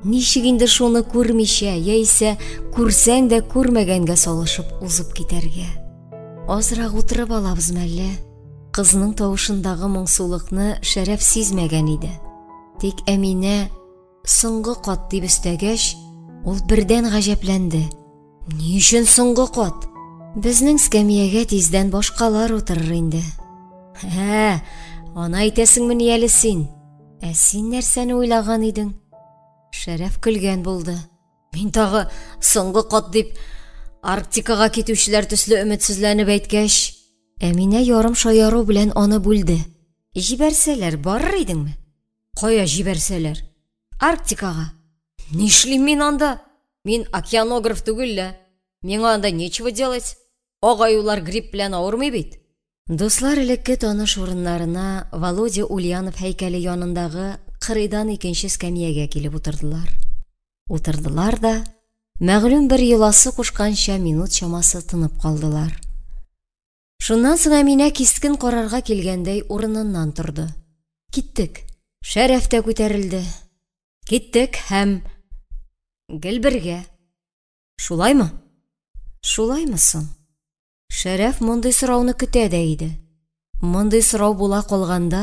Ничек инде шуны күрмичә, яисә күрсәң дә күрмәгәнгә салышып узып китәргә? Азрак утырып алабыз мәллә? Кызның тавышындагы моңсулыкны Шәрәф сизмәгән иде. Тик Әминә Соңгы кат дип өстәгәч, ул бердән гаҗәпләнде. Ни өчен соңгы кат? Безнең скәмиягә тиздән башкалар утырыр инде. Ә, аны әйтәсеңмени әле син? Ә син нәрсәне уйлаган идең? Шәрәф көлгән булды. Мин тагы соңгы кат дип Арктикага китүчеләр төсле өметсезләнеп әйткәч, Әминә ярым шаяру белән аны бүлде. Җибәрсәләр, барыр идеңме? Кая җибәрсәләр? Арктикага. Нишлим мин анда? Мин океанограф түгел лә. Миңа анда нечего делать. Ак аюлар грипп белән авырмый бит. Дуслар элекке таныш урыннарына Володя Ульянов һәйкәле янындагы кырыйдан икенче скәмиягә килеп утырдылар. Утырдылар да, мәгълүм бер йоласы кушканча минут чамасы тынып калдылар. Шуннан соң Әминә кискен карарга килгәндәй урыныннан торды. Киттек. Шәрәф тә күтәрелде. Киттек һәм гел бергә. Шулаймы? Шулаймы соң? Шәрәф мондый сорауны көтә дә иде. Мондый сорау була калганда,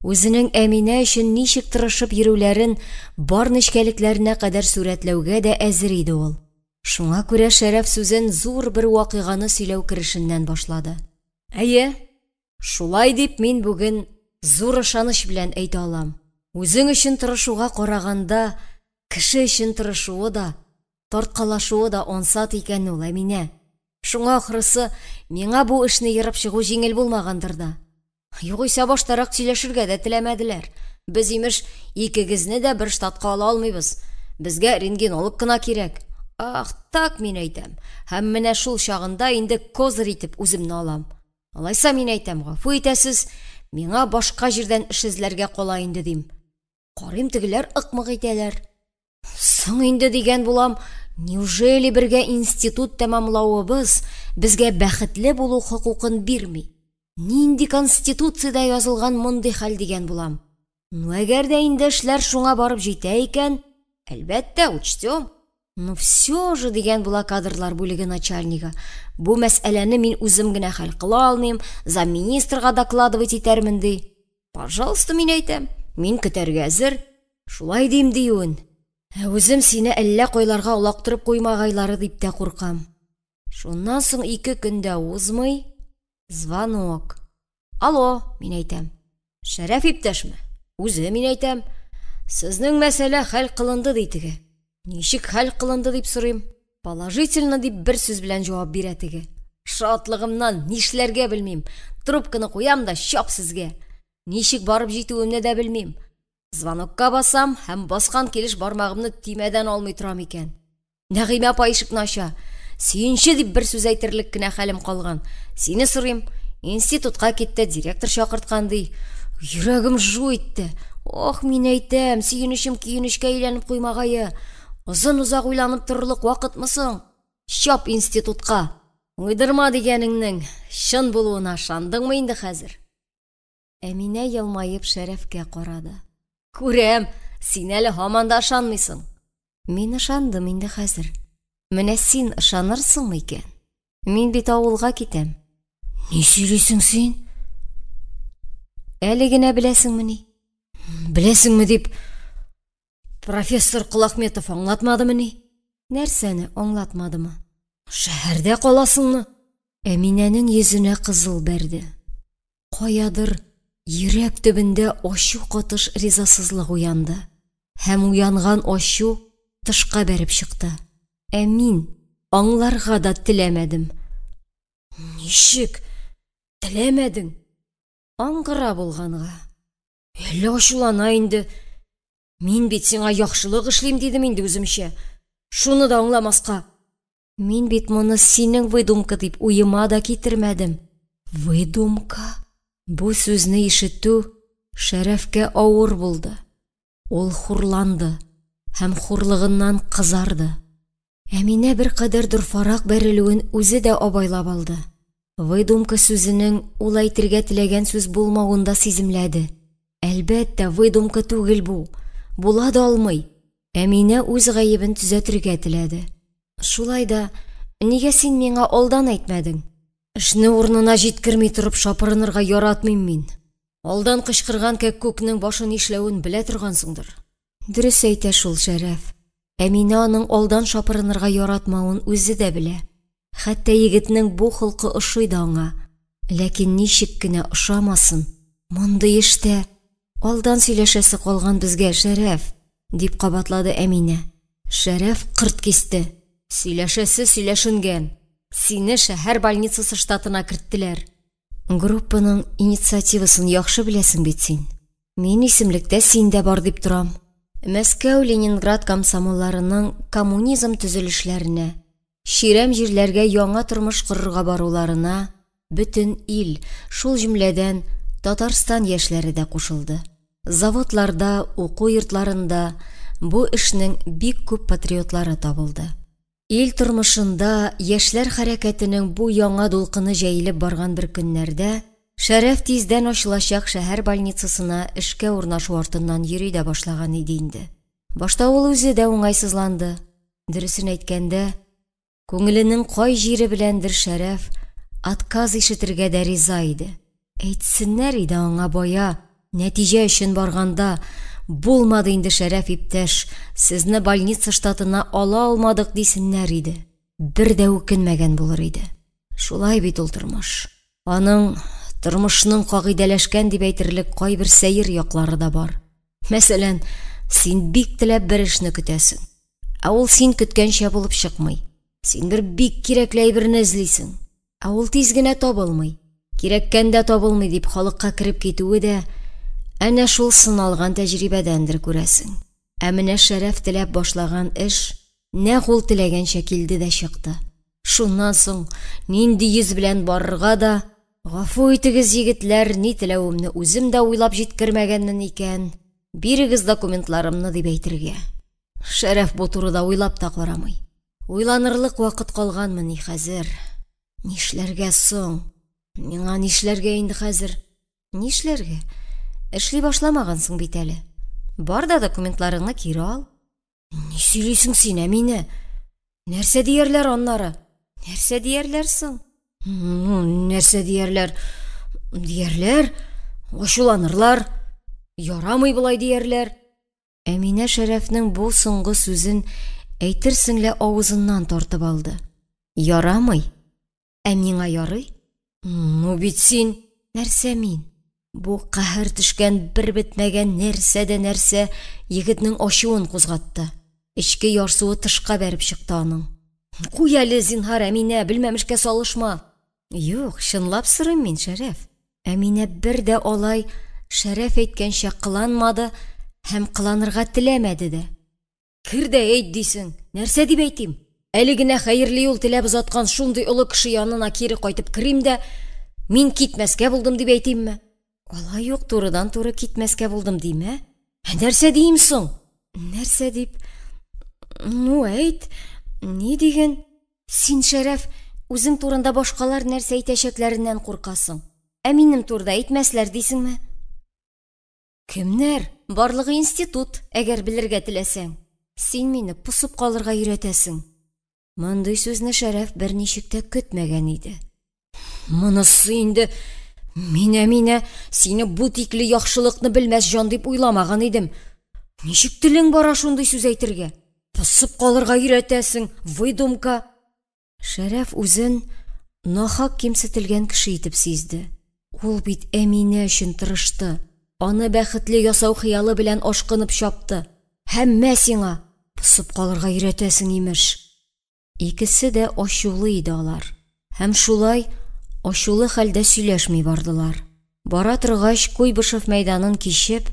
үзенең Әминә өчен ничек тырышып йөрүләрен бар нечкәлекләренә кадәр сурәтләүгә дә әзер иде ул. Шуңа күрә Шәрәф сүзен зур бер вакыйганы сөйләү керешеннән башлады. Әйе, шулай дип мин бүген зур ышаныч белән әйтә алам. Үзең өчен тырышуга караганда, кеше өчен тырышуы да, тарткалашуы да ансат икән ул, Әминә. Шуңа ахрысы, миңа бу эшне ерып чыгу җиңел булмагандыр да. Югыйсә баштарак сөйләшергә дә теләмәделәр. Без, имеш, икегезне дә бер штатка ала алмыйбыз. Безгә рентгенолог кына кирәк. Ах, так мин әйтәм. Һәм менә шул чагында инде козырь итеп үземне алам. Алайса мин әйтәм, гафу итәсез, миңа башка җирдән эш эзләргә кала инде дим. Карыйм, тегеләр ык-мык итәләр. Соң инде дигән булам, неужели бергә институт тәмамлавыбыз безгә бәхетле булу хокукын бирми? Нинди конституциядә язылган мондый хәл дигән булам. Ну, әгәр дә инде эшләр шуңа барып җитә икән, әлбәттә, учтем. Ну все же, дигән була кадрлар бүлеге начальнигы, бу мәсьәләне мин үзем генә хәл кыла алмыйм, замминистрга докладывать итәрмен, ди. Пожалуйста, мин әйтәм, мин көтәргә әзер. Шулай дим диюен. Ә үзем сине әллә кайларга олактырып куймагайлары дип тә куркам. Шуннан соң 2 көн дә узмый, звонок. Алло, мин әйтәм. Шәрәф иптәшме? Үзе, мин әйтәм. Сезнең мәсьәлә хәл кылынды, ди теге. Ничек хәл кылынды дип сорыйм. Положительно дип бер сүз белән җавап бирә теге. Шатлыгымнан нишләргә белмим. Трубканы куям да чап сезгә. Ничек барып җитүемне дә белмим. Звонокка басам һәм баскан килеш бармагымны төймәдән алмый торам икән. Нәгыймә апа ишекне ача. Сөенче дип бер сүз әйтерлек кенә хәлем калган. Сине сорыйм. Институтка китте, директор чакырткан ди. Йөрәгем жу итте. Ох, мин әйтәм, сөенечем көенечкә әйләнеп куймагае. Озын-озак уйланып торырлык вакытмы соң? Чап институтка. Уйдырма дигәнеңнең чын булуына ышандыңмы инде хәзер? Әминә елмаеп Шәрәфкә карады. Күрәм, син әле һаман да ышанмыйсың. Мин ышандым инде хәзер. Менә син ышанырсыңмы икән? Мин бит авылга китәм. Ни сөйлисең син? Әле генә беләсеңмени? Беләсеңме дип, профессор Колахметов аңлатмадымыни? Нәрсәне аңлатмадымы? Шәһәрдә каласыңны? Әминәнең йөзенә кызыл бәрде. Каядыр йөрәк төбендә ачу катыш ризасызлык уянды. Һәм уянган ачу тышка бәреп чыкты. Ә мин аңларга да теләмәдем. Ничек теләмәдең? Аңгыра булганга. Әллә ачулана инде. Мин бит сиңа яхшылык эшлим дидем инде үземчә. Шуны да аңламаска. Мин бит моны синең выдумка дип уема да китермәдем. Выдумка? Бу сүзне ишетү Шәрәфкә авыр булды. Ул хурланды һәм хурлыгыннан кызарды. Әминә беркадәр дорфарак бәрелүен үзе дә абайлап алды. Выдумка сүзенең ул әйтергә теләгән сүз булмавын да сиземләде. Әлбәттә, выдумка түгел бу. Була да алмый. Әминә үз гаебен төзәтергә теләде. Шулай да, нигә син миңа алдан әйтмәдең? Эшне урынына җиткерми торып шапырынырга яратмыйм мин. Алдан кычкырган кәккүкнең башы нишләвен белә торгансыңдыр. Дөрес әйтә шул Шәрәф. Әминә аның алдан шапырынырга яратмавын үзе дә белә. Хәтта егетнең бу холкы ошый да аңа. Ләкин ничек кенә ошамасын, мондый эштә алдан сөйләшәсе калган безгә, Шәрәф, дип кабатлады Әминә. Шәрәф кырт кисте. Сөйләшәсе сөйләшенгән. Сине шәһәр больницасы штатына керттеләр. Группаның инициативасын яхшы беләсең бит син. Мин исемлектә син дә бар дип торам. Мәскәү, Ленинград комсомолларының коммунизм төзелешләренә, чирәм җирләргә яңа тормыш корырга баруларына бөтен ил, шул җөмләдән Татарстан яшьләре дә кушылды. Заводларда, уку йортларында бу эшнең бик күп патриотлары табылды. Ил тормышында яшьләр хәрәкәтенең бу яңа дулкыны җәелеп барган бер көннәрдә Шәрәф тиздән ачылачак шәһәр больницасына эшкә урнашу артыннан йөри дә башлаган иде инде. Башта ул үзе дә уңайсызланды. Дөресен әйткәндә, Күңеленең кай җире беләндер Шәрәф отказ ишетергә дә риза иде. Әйтсеннәр иде аңа бая, нәтиҗә өчен барганда, булмады инде, Шәрәф иптәш, сезне больница штатына ала алмадык, дисеннәр иде. Бер дә үкенмәгән булыр иде. Шулай бит ул тормыш. Аның тормышның кагыйдәләшкән дип әйтерлек кайбер сәер яклары да бар. Мәсәлән, син бик теләп бер эшне көтәсең. Ә ул син көткәнчә булып чыкмый. Син бер бик кирәкле әйберне эзлисең. Ә ул тиз генә табылмый. Кирәккәндә табылмый дип халыкка кереп китүе дә әнә шул сыналган тәҗрибәдәндер, күрәсең. Ә менә Шәрәф теләп башлаган эш нәкъ ул теләгәнчә килде дә чыкты. Шуннан соң нинди йөз белән барырга да, гафу итегез, егетләр, ни теләвемне үзем дә уйлап җиткермәгәнмен икән, бирегез документларымны дип әйтергә. Шәрәф бу турыда уйлап та карамый. Уйланырлык вакыт калганмыни хәзер? Нишләргә соң? Миңа нишләргә инде хәзер? Нишләргә? Эшли башламагансың бит әле. Бар да документларыңны кире ал. Ни сөйлисең син, Әминә? Нәрсә диярләр аннары? Нәрсә диярләр соң? Ну, нәрсә диярләр? Диярләр, ачуланырлар. Ярамый болай диярләр. Әминә Шәрәфнең бу соңгы сүзен әйтерсең лә авызыннан тартып алды. Ярамый? Ә миңа ярый? Ну бит син, нәрсә мин? Бу каһәр төшкән бер бетмәгән нәрсә дә нәрсә егетнең ачуын кузгатты. Эчке ярсуы тышка бәреп чыкты аның. Куй әле, зинһар, Әминә, белмәмешкә салышма. Юк, чынлап сорыйм мин, Шәрәф. Әминә бер дә алай Шәрәф әйткәнчә кыланмады һәм кыланырга теләмәде дә. Кер дә әйт дисең. Нәрсә дип әйтим? Әле генә хәерле юл теләп озаткан шундый олы кеше янына кире кайтып керим дә, мин китмәскә булдым дип әйтимме? Алай ук турыдан-туры китмәскә булдым димә. Ә нәрсә диим соң? Нәрсә дип? Ну, әйт, ни диген? Син, Шәрәф, үзең турында башкалар нәрсә әйтәчәкләреннән куркасың. Ә минем турыда әйтмәсләр дисеңме? Кемнәр? Барлыгы институт, әгәр белергә теләсәң. Син мине посып калырга өйрәтәсең. Мондый сүзне Шәрәф берничек тә көтмәгән иде. Монысы инде мин, Әминә, сине бу тикле яхшылыкны белмәс җан дип уйламаган идем. Ничек телең бара шундый сүз әйтергә? Посып калырга өйрәтәсең, выдумка. Шәрәф үзен нахак кимсетелгән кеше итеп сизде. Ул бит Әминә өчен тырышты. Аны бәхетле ясау хыялы белән ашкынып чапты. Һәм мә сиңа, посып калырга өйрәтәсең, имеш. Икесе дә ачулы иде алар. Һәм шулай ачулы хәлдә сөйләшми бардылар. Бара торгач, Куйбышев мәйданын кичеп,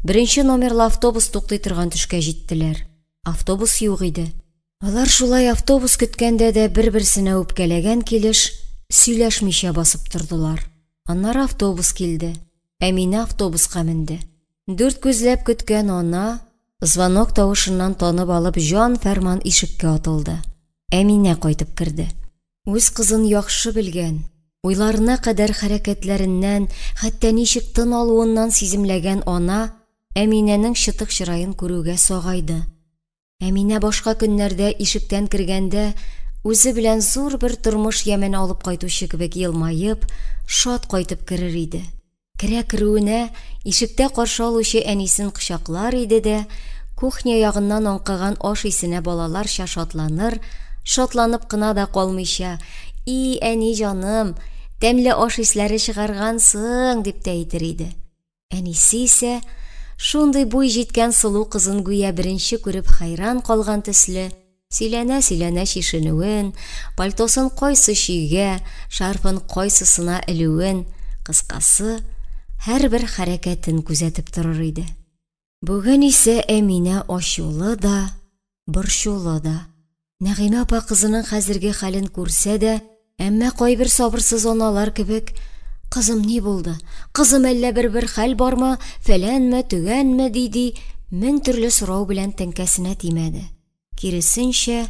беренче номерлы автобус туктый торган төшкә җиттеләр. Автобус юк иде. Алар шулай автобус көткәндә дә бер-берсенә үпкәләгән килеш, сөйләшмичә басып тордылар. Аннары автобус килде. Әминә автобуска менде. Дүрт күзләп көткән ана, звонок тавышыннан танып алып, җан-фәрман ишеккә атылды. Әминә кайтып керде. Үз кызын яхшы белгән, уйларына кадәр хәрәкәтләреннән, хәтта ничек тын алуыннан сиземләгән ана Әминәнең чытык чыраен күрүгә сагайды. Әминә башка көннәрдә ишектән кергәндә үзе белән зур бер тормыш ямен алып кайтучы кебек елмаеп, шат кайтып керер иде. Керә керүенә ишектә каршы алучы әнисен кочаклар иде дә, кухня ягыннан аңкыган аш исенә балаларча шатланыр, шатланып кына да калмыйча, И, әни җаным, тәмле аш исләре чыгаргансың, дип тә әйтер иде. Әнисе исә, шундый буй җиткән сылу кызын гүя беренче күреп хәйран калган төсле, сөйләнә-сөйләнә чишенүен, пальтосын кайсы чөйгә, шарфын кайсысына элүен, кыскасы, һәрбер хәрәкәтен күзәтеп торыр иде. Бүген исә Әминә ачулы да, борчулы да. Нәгыймә апа кызының хәзерге хәлен күрсә дә, әмма кайбер сабырсыз аналар кебек, Кызым, ни булды? Кызым, әллә бер-бер хәл бармы, фәләнме, төгәнме, ди-ди, мең төрле сорау белән теңкәсенә тимәде. Киресенчә,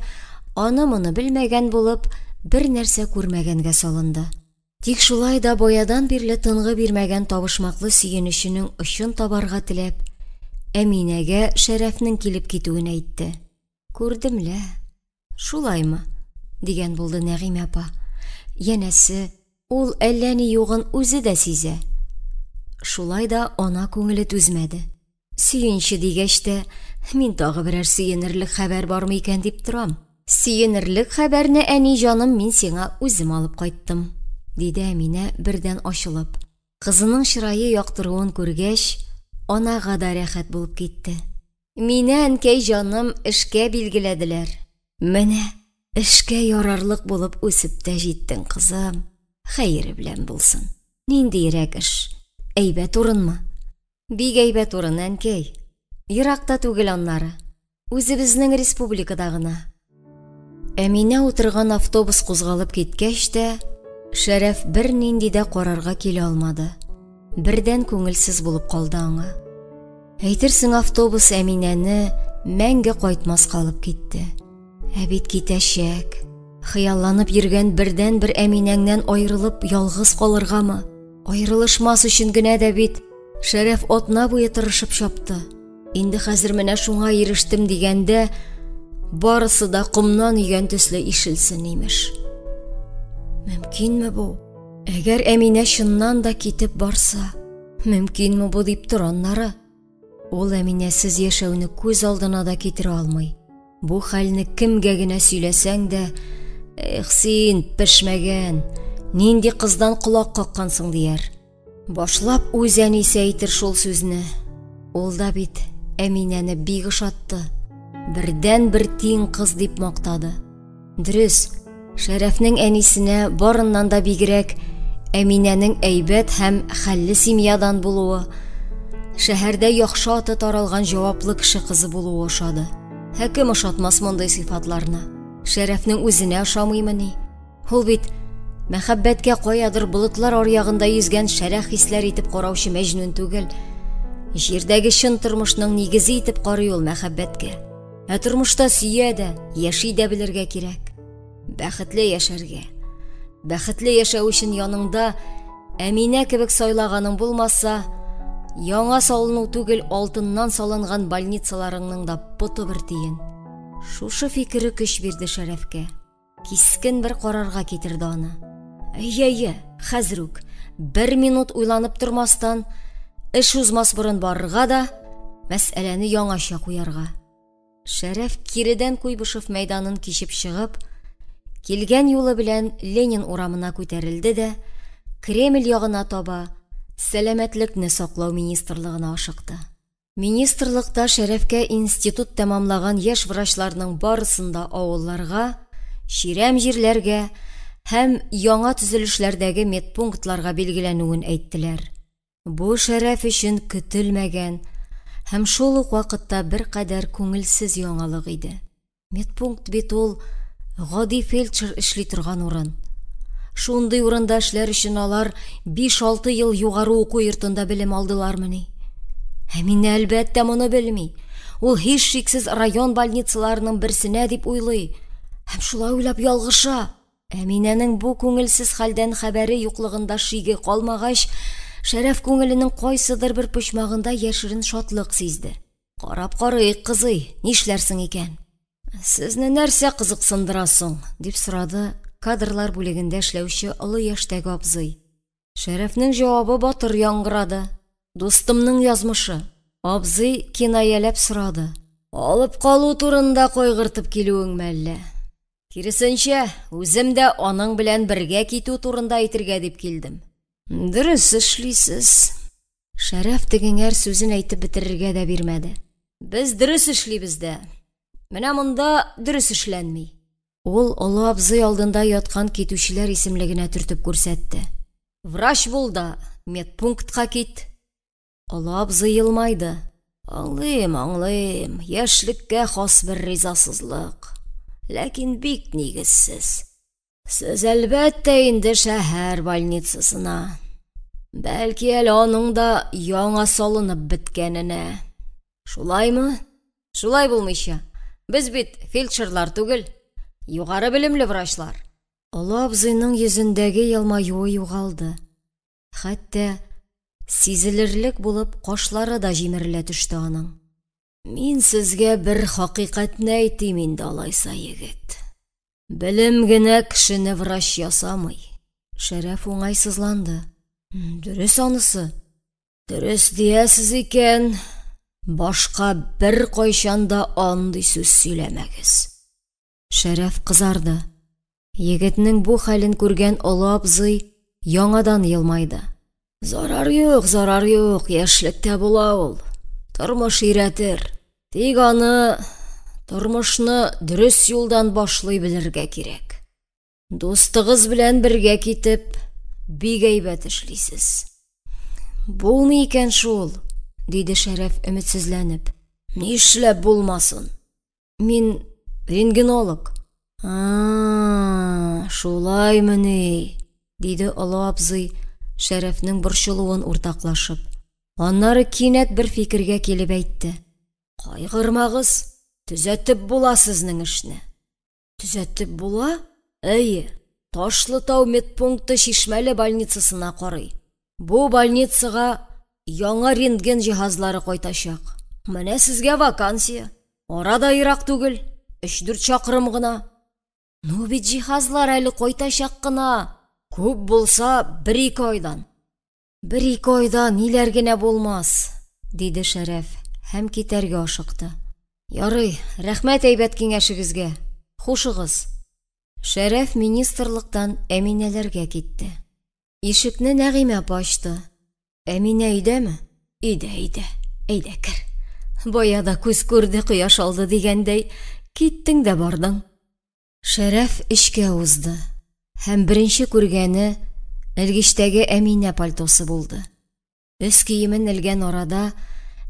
аны-моны белмәгән булып, бер нәрсә күрмәгәнгә салынды. Тик шулай да баядан бирле тынгы бирмәгән табышмаклы сөенеченең очын табарга теләп, Әминәгә Шәрәфнең килеп китүен әйтте. Күрдем лә. Шулаймы? дигән булды Нәгыймә апа. Янәсе, ул әллә ни югын үзе дә сизә. Шулай да ана күңеле түзмәде. Сөенче дигәч тә, мин тагы берәр сөенерлек хәбәр бармы икән дип торам. Сөенерлек хәбәрне, әни җаным, мин сиңа үзем алып кайттым, диде Әминә бердән ачылып. Кызының чырае яктыруын күргәч, анага да рәхәт булып китте. Мине, әнкәй җаным, эшкә билгеләделәр. Менә, эшкә ярарлык булып үсеп тә җиттең, кызым. Хәере белән булсын. Ниндиерәк эш? Әйбәт урынмы? Бик әйбәт урын, әнкәй. Ерак та түгел аннары. Үзебезнең республикада гына. Әминә утырган автобус кузгалып киткәч тә, Шәрәф бернинди дә карарга килә алмады. Бердән күңелсез булып калды аңа. Әйтерсең, автобус Әминәне мәңге кайтмаска алып китте. Ә бит китәчәк. Хыялланып йөргән бердән-бер Әминәңнән аерылып ялгыз калыргамы? Аерылышмас өчен генә дә бит Шәрәф атна буе тырышып чапты. Инде хәзер менә шуңа ирештем дигәндә, барысы да комнан өйгән төсле ишелсен, имеш. Мөмкинме бу? Әгәр Әминә чыннан да китеп барса, мөмкинме бу дип тор аннары. Ул Әминәсез яшәүне күз алдына да китерә алмый. Бу хәлне кемгә генә сөйләсәң дә, эх син, пешмәгән, нинди кыздан колак каккансың дияр. Башлап үз әнисе әйтер шул сүзне. Ул да бит Әминәне бик ошатты. Бердән-бер тиң кыз дип мактады. Дөрес, Шәрәфнең әнисенә барыннан да бигрәк Әминәнең әйбәт һәм хәлле семьядан булуы, шәһәрдә яхшы аты таралган җаваплы кеше кызы булуы ошады. Ә кем ошатмас мондый сыйфатларны? Шәрәфнең үзенә ошамыймыни? Ул бит мәхәббәткә каядыр болытлар аръягында йөзгән шәрә хисләр итеп караучы мәҗнүн түгел. Җирдәге чын тормышның нигезе итеп карый ул мәхәббәткә. Ә тормышта сөя дә, яши дә белергә кирәк. Бәхетле яшәргә. Бәхетле яшәү өчен яныңда Әминә кебек сайлаганың булмаса, яңа салыну түгел, алтыннан салынган больницаларыңның да поты бер тиен. Шушы фикере көч бирде Шәрәфкә. Кискен бер карарга китерде аны. Әйе-әйе, хәзер үк, бер минут уйланып тормастан, эш узмас борын барырга да, мәсьәләне яңача куярга. Шәрәф киредән Куйбышев мәйданын кичеп чыгып, килгән юлы белән Ленин урамына күтәрелде дә, Кремль ягына таба Сәламәтлекне саклау министрлыгына ашыкты. Министрлыкта Шәрәфкә институт тәмамлаган яшь врачларның барысын да авылларга, чирәм җирләргә һәм яңа төзелешләрдәге медпунктларга билгеләнүен әйттеләр. Бу Шәрәф өчен көтелмәгән һәм шул ук вакытта беркадәр күңелсез яңалык иде. Медпункт бит ул гади фельдшер эшли торган урын. Шундый урында эшләр өчен алар 5-6 ел югары уку йортында белем алдылармыни? Әминә, әлбәттә, моны белми. Ул һичшиксез район больницаларының берсенә дип уйлый. Һәм шулай уйлап ялгыша. Әминәнең бу күңелсез хәлдән хәбәре юклыгында шиге калмагач, Шәрәф күңеленең кайсыдыр бер почмагында яшерен шатлык сизде. Карап карыйк, кызый, нишләрсең икән? Сезне нәрсә кызыксындыра соң? дип сорады кадрлар бүлегендә эшләүче олы яшьтәге абзый. Шәрәфнең җавабы батыр яңгырады. Дустымның язмышы. Абзый кинаяләп сорады. Алып калу турында кайгыртып килүеңме әллә? Киресенчә, үзем дә аның белән бергә китү турында әйтергә дип килдем. Дөрес эшлисез. Шәрәф тегеңәр сүзен әйтеп бетерергә дә бирмәде. Без дөрес эшлибез дә. Менә монда дөрес эшләнми. Ул олы абзый алдында яткан китүчеләр исемлегенә төртеп күрсәтте. Врач бул да, медпунктка кит. Олы абзый елмайды. Аңлыйм, аңлыйм, яшьлеккә хас бер ризасызлык. Ләкин бик нигезсез. Сез, әлбәттә, инде шәһәр больницасына. Бәлки әле аның да яңа салынып беткәненә. Шулаймы? Шулай булмыйча. Без бит фельдшерлар түгел, югары белемле врачлар. Олы абзыйның йөзендәге елмаюы югалды. Хәтта сизелерлек булып кашлары да җимерелә төште аның. Мин сезгә бер хакыйкатьне әйтим инде алайса, егет. Белем генә кешене врач ясамый. Шәрәф уңайсызланды. Дөрес анысы. Дөрес диясез икән, башка беркайчан да андый сүз сөйләмәгез. Шәрәф кызарды. Егетнең бу хәлен күргән олы абзый яңадан елмайды. Зарар юк, зарар юк, яшьлектә була ул. Тормыш өйрәтер. Тик аны тормышны дөрес юлдан башлый белергә кирәк. Дустыгыз белән бергә китеп, бик әйбәт эшлисез. Булмый икән шул, диде Шәрәф өметсезләнеп. Нишләп булмасын? Мин рентгенолог. А, шулаймыни? диде олы абзый, Шәрәфнең борчылуын уртаклашып. Аннары кинәт бер фикергә килеп әйтте. Кайгырмагыз, төзәтеп була сезнең эшне. Төзәтеп була? Әйе, Ташлытау медпункты Чишмәле больницасына карый. Бу больницага яңа рентген җиһазлары кайтачак. Менә сезгә вакансия. Ара да ерак түгел, өч-дүрт чакрым гына. Ну бит җиһазлар әле кайтачак кына. Күп булса, бер-ике айдан. Бер-ике айда ниләр генә булмас, диде Шәрәф һәм китәргә ашыкты. Ярый, рәхмәт әйбәт киңәшегезгә. Хушыгыз. Шәрәф министрлыктан Әминәләргә китте. Ишекне Нәгыймә апа ачты. Әминә өйдәме? Өйдә, өйдә. Әйдә, кер. Бая да күз күрде, кояш алды дигәндәй, киттең дә бардың. Шәрәф эчкә узды һәм беренче күргәне элгечтәге Әминә пальтосы булды. Өс киемен элгән арада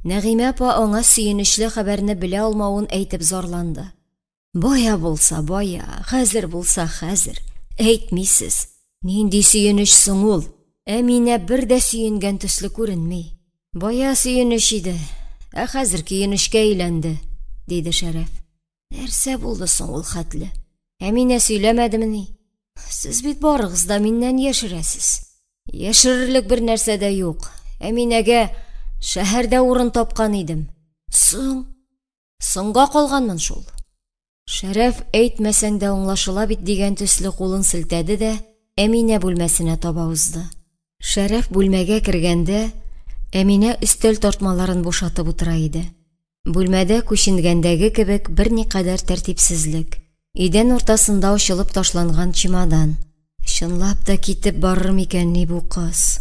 Нәгыймә апа аңа сөенечле хәбәрне белә алмавын әйтеп зарланды. Бая булса бая, хәзер булса хәзер. Әйтмисез. Нинди сөенеч соң ул? Әминә бер дә сөенгән төсле күренми. Бая сөенеч иде, ә хәзер көенечкә әйләнде, диде Шәрәф. Нәрсә булды соң ул хәтле? Әминә сөйләмәдемени? Сез бит барыгыз да миннән яшерәсез. Яшерерлек бер нәрсә дә юк. Әминәгә шәһәрдә урын тапкан идем. Соң, соңга калганмын шул. Шәрәф әйтмәсәң дә аңлашыла бит дигән төсле кулын селтәде дә Әминә бүлмәсенә таба узды. Шәрәф бүлмәгә кергәндә, Әминә өстәл тартмаларын бушатып утыра иде. Бүлмәдә күченгәндәге кебек берникадәр тәртипсезлек. Идән уртасында ачылып ташланган чемодан. Чынлап та китеп барыр микәнни бу кыз?